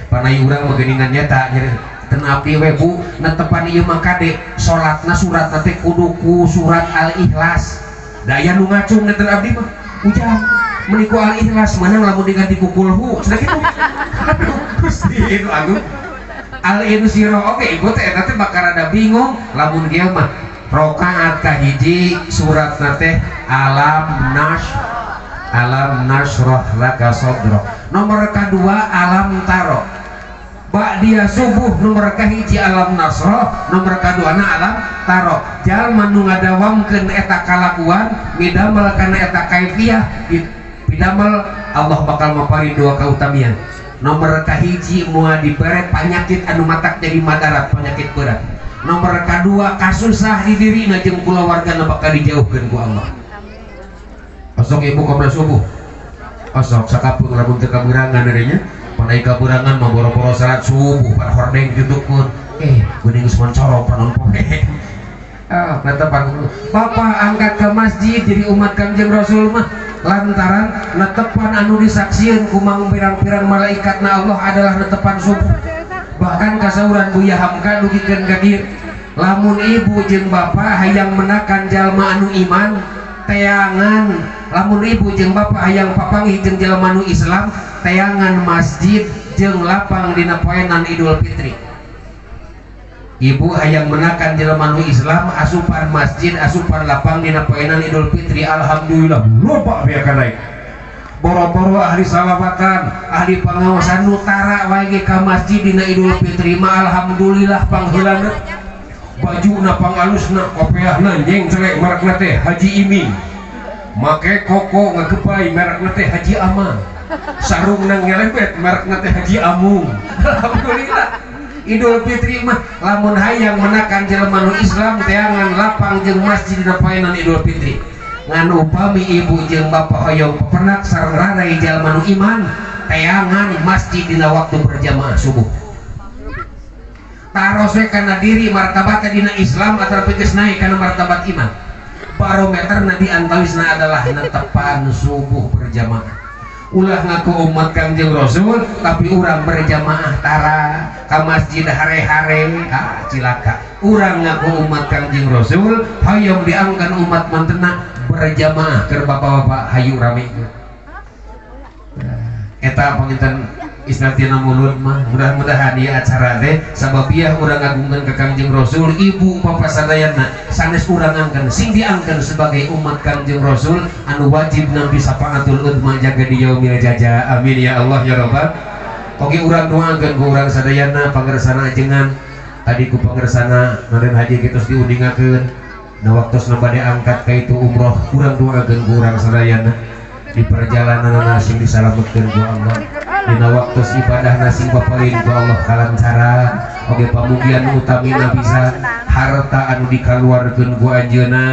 Panai urang mah geuningan nyata nyeri ten abdi we Bu netepan ieu mah kade salatna suratna teh kudu ku surat al-ikhlas. Da aya nu ngacung ten abdi mah ujang meuni ku al-ikhlas menang lamun diganti ku kulhu cenah kitu. Aduh Gusti nu agung. Al-insyirah oge ibu teh eta teh bakal rada bingung lamun kieu mah rokaat kahiji suratna teh alam nasroh laka sodro. Nomor kedua alam taro. Ba'dia subuh nomor kahiji alam nasroh, nomor kadua na alam taro. Jalma nu ngadawamkeun eta kalakuan midamel kana eta kaifiah pidamel Allah bakal mapari dua kautamian. Nomor kahiji moal dibere panyakit anu matak jadi madarat penyakit berat. Nomor kedua kasusah di dirina jeung kulawargana bakal dijauhkeun ku Allah. Osok ibu qabla subuh. Osok sakapeung lamun teu kaberangan adanya. Panai kaberangan mah boro-boro salat subuh pan hordeng ditukeun. Geuning geus mancorong panon poe. Ah, netepan bapak angkat ke masjid jadi umat Kangjeng Rasul mah lantaran netepan anu disaksieun ku mang pirang-pirang malaikatna Allah adalah netepan subuh. Bahkan kasauran Buya Hamka dugikeun ka dieu lamun ibu jeung bapak hayang menakan jalma anu iman teangan, lamun ibu jeung bapak hayang papanggih jeung jalma anu Islam teangan masjid jeung lapang dina poenan Idul Fitri. Ibu hayang menakan jalma anu Islam asupan masjid asupan lapang dina poenan Idul Fitri. Alhamdulillah loba biakan naik boro-boro ahli salawatan ahli pengawasan nutara wae ge ka masjid dina Idul Fitri mah alhamdulillah pangheulana bajuna pangalusna kopeahna nyengcelek merekna teh Haji Iming make koko ngagepai merekna teh Haji Amang sarungna ngelebet merekna teh Haji Amung. Alhamdulillah Idul Fitri mah lamun hayang menakan jelema nu Islam teangan lapang jeung masjid dina paenan Idul Fitri. Ngan upami ibu jeung bapak hoyong pepernak sareng rarai jalma nu iman teangan masjid dina waktu berjamaah subuh. Taros we kana diri martabat dina Islam atawa geus naik kana martabat iman. Barometerna di antawisna adalah netepan subuh berjamaah. Ulah ngaku umat Kangjeng Rasul tapi urang berjamaah tara ka masjid hare-hare, ah cilaka. Urang ngaku umat Kangjeng Rasul hoyong diangkan umat mantena berjamaah keur bapak-bapak hayu rame. Eta panginten istilah mulud mah mudah-mudahan ieu acara teh sababiah urang ngagungkeun ka Kangjeng Rasul ibu papa sadayana sanes urang angkeun sing diangkeun sebagai umat Kangjeng Rasul anu wajib nampi safaatul udma jaga di yaumil jaza. Amin ya Allah ya rabbal. Oge urang doakeun ku urang sadayana pangersana ajengan tadi ku pangersana Raden Haji kitos diundingakeun na waktosna bade angkat ka itu umroh urang doakeun ku urang sadayana di perjalanan sing disalametkeun ku Allah. Dina waktu ibadah sing paparin ku Allah kalancaran. Oge pamugian utamina bisa harta anu dikaluarkeun ku anjeunna,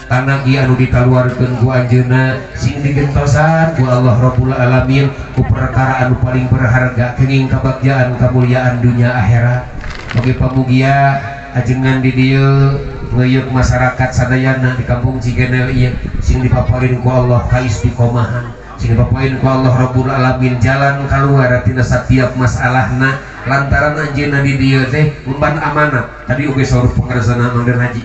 tanagi anu dikaluarkeun ku anjeunna sing digentosan ku Allah Rabbul Alamin ku perkara anu paling berharga kenging kabagjaan kamuliaan dunia akhirat. Oge pamugia ajengan di dieu ngeuyeuk masyarakat sadayana di kampung Cigenel ieu sing dipaparin ku Allah kaistiqomahan, sing dipaparin ku Allah Rabbul Alamin jalan kaluar tina satiap masalahna lantaran anjeunna di dieu teh umpan amanat. Tadi oge saur pangarsana Mang Den Haji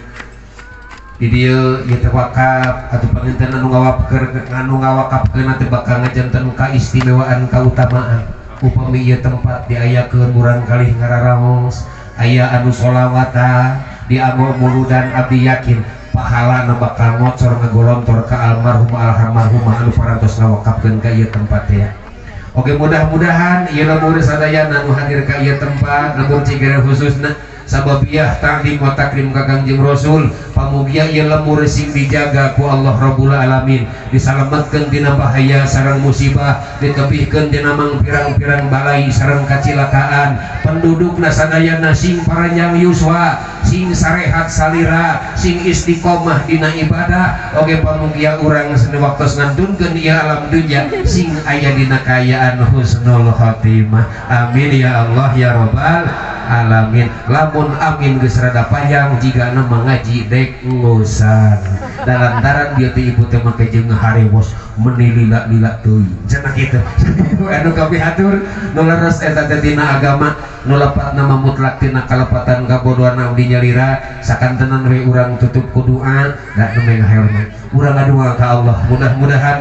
di dieu ieu teh wakaf atuh panginten anu ngawapkeun anu ngawakafkeun teh bakal ngajanten kaistimewaan kautamaan upami ieu tempat diayakeun murang kalih ngararaos aya anu sholawatan dianggo muludan abdi yakin pahala nu bakal ngocor ngagolontor ka almarhum almarhumah anu parantos ngawakafkeun ka ieu tempat ya. Oke, mudah-mudahan ieu lembur sadayana nu hadir ka ieu tempat lembur Cigerel khususna sababiyah ta'lim wa takrim ka Kangjeng Rasul pamugia ieu lembur sing dijaga ku Allah Rabbul Alamin, disalametkeun tina bahaya sareng musibah, ditebihkeun tina mangpirang-pirang balai sareng kacilakaan, pendudukna sadayana sing paranjang yuswa, sing sarehat salira, sing istiqomah dina ibadah. Oge pamugia urang waktos ngantunkeun ieu alam dunya sing aya dina kaayaan husnul khotimah. Amin ya Allah ya Rabbal Alamin. Lamun amin geus rada panjang jigana mangaji dek ngusan. Dalantaran dia teh ibu teh make jeung harewos meni lila-lila teuing cenah kitu. Anu kapihatur nu leres eta teh tina agama nu lepatna mah mutlak tina kalepatan kabodohan abdi nyalira sakantenan we urang tutup ku doa da nu ngahormat urang ngadua ka Allah mudah-mudahan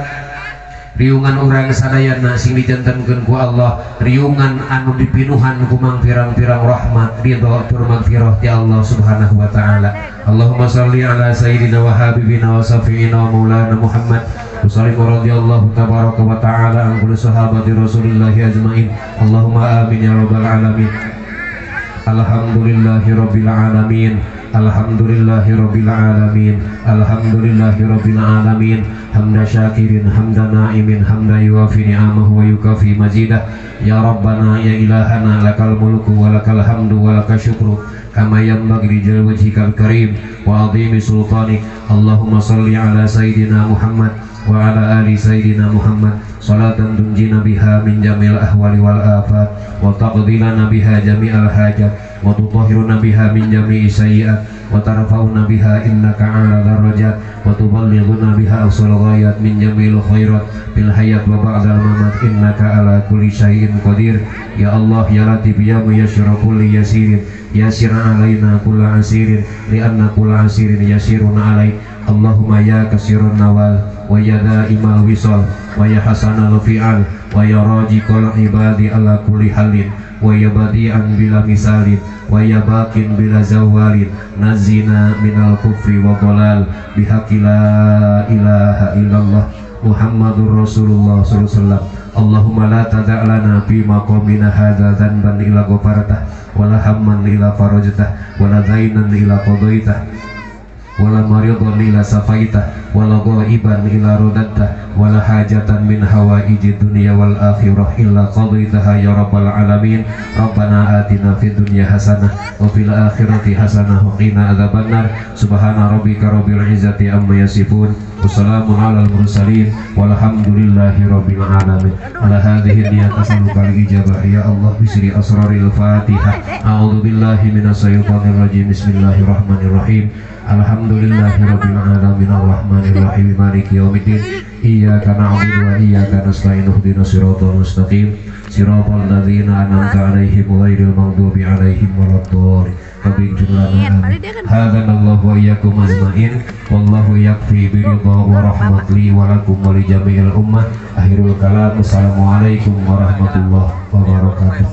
riungan urang sadayana sing dijantenkeun ku Allah riungan anu dipinuhan ku mangpirang-pirang rahmat ridho tur magfirah ti Allah Subhanahu wa taala. Allahumma shalli ala sayyidina wa habibina wa syafi'ina wa maulana Muhammad wa sallim radhiyallahu tabaraka wa taala an kulli sahabati Rasulillah ajmain. Allahumma amin ya rabbal alamin. Alhamdulillahi rabbil alamin. Alhamdulillahi rabbil alamin. Alhamdulillahi rabbil alamin. Hamda syakirin, hamda na'imin, hamda yuwafi ni'amahu wa yukafi mazidah. Ya Rabbana ya ilahana lakal mulku wa lakal hamdu wa lakal syukru kama yanbaghi li jalali wajhikal karim wa azimi sultanik. Allahumma salli ala sayyidina Muhammad wa ala ali sayyidina Muhammad salatan tunjina biha min jamil ahwali wal afat wa taqdi lana biha jami'al hajat wa tutahhiruna biha min jami'i sayyi'at wa tarfa'una biha innaka 'ala darajat wa tuballighuna biha aqsal ghayat min jami'il khairat bil hayat wa ba'dal mamat innaka 'ala kulli syai'in qadir. Ya Allah ya Latif ya Muyassir kulli yasirin yasir 'alaina kulla asirin li'anna kulla asirin yasirun 'alaik. Allahumma ya kasirun nawal wa ya daimal wisal wa ya hasanal fi'al wa ya rajiqal ibadi ala kulli halin wa ya badi'an bila misalin wa ya baqin bila zawalin nazina minal kufri wa dhalal bihaqqi la ilaha illallah Muhammadur Rasulullah sallallahu alaihi wasallam. Allahumma la tada' lana fi maqamina hadza dzanban illa ghafartah wa la hamman illa farajtah wa la dainan illa qadaitah wala maridan ila safaitah wala ghaiban ila radattah wala hajatan min hawaiji dunya wal akhirah illa qadaitaha ya rabbal alamin. Rabbana atina fid dunya hasanah wa fil akhirati hasanah wa qina adzabannar. Subhana rabbika rabbil izzati amma yasifun wassalamun alal mursalin walhamdulillahi rabbil alamin. Ala hadhihi niyat as'aluka al ijabah ya Allah bi sirri asraril fatihah. A'udzu billahi minasyaitonir rajim. Bismillahirrahmanirrahim. Alhamdulillahi rabbil alamin arrahmanir rahim maliki yaumiddin. Iyyaka na'budu wa iyyaka nasta'in ihdinas siratal mustaqim siratal ladzina an'amta 'alaihim ghairil maghdubi 'alaihim waladdallin. Hadanallahu wa iyyakum ajmain wallahu yakfi bi ridha wa rahmat li wa lakum wa li jami'il ummah. Akhirul kalam. Assalamualaikum warahmatullahi wabarakatuh.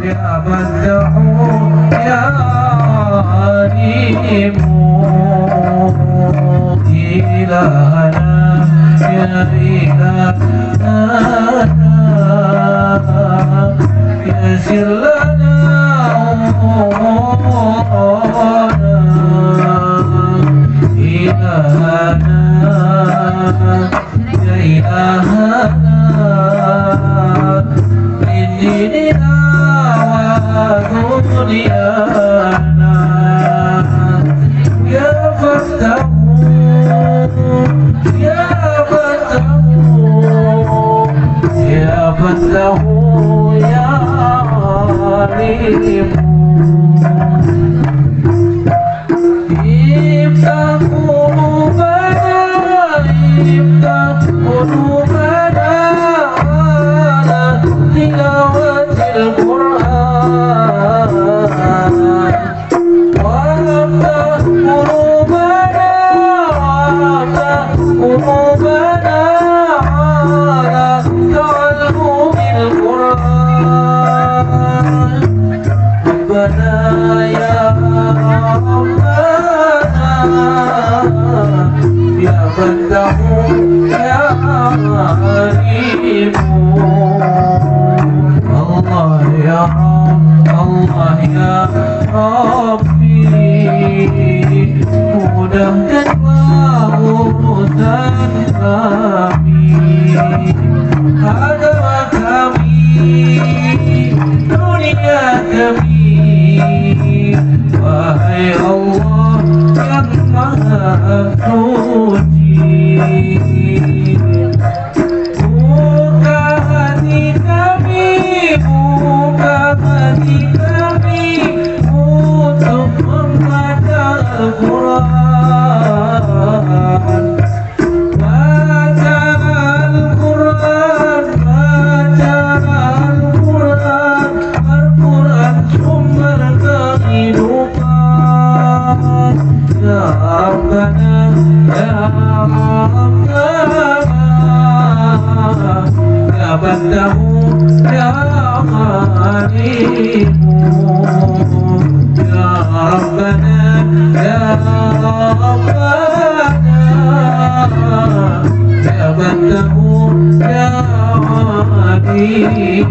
Ya bad'u ya alimu ilahana ya ilahana yasir lana umurana ilahana ya ilahana. Alim. Iftah qulubana, iftah qulubana ala tilawatil Qur'an. Waftah qulubana, waftah qulubana ala ta'allumil Qur'an. Rabbana ya Rabbana, ya Fattahu ya Alim. Allah ya Rabb, Allah ya Rabbi, mudahkanlah urusan kami, agama kami, dunia kami. Wahai Allah yang Maha Suci, buka hati kami, buka hati kami untuk membaca Al-Quran. Baca Al-Quran, baca Al-Quran, Al-Quran sumber kehidupan. Ya Rabbana, ya Rabbana, ya Fattahu ya Alim. Ya Rabbana, ya Rabbana, ya Fattahu ya Alim.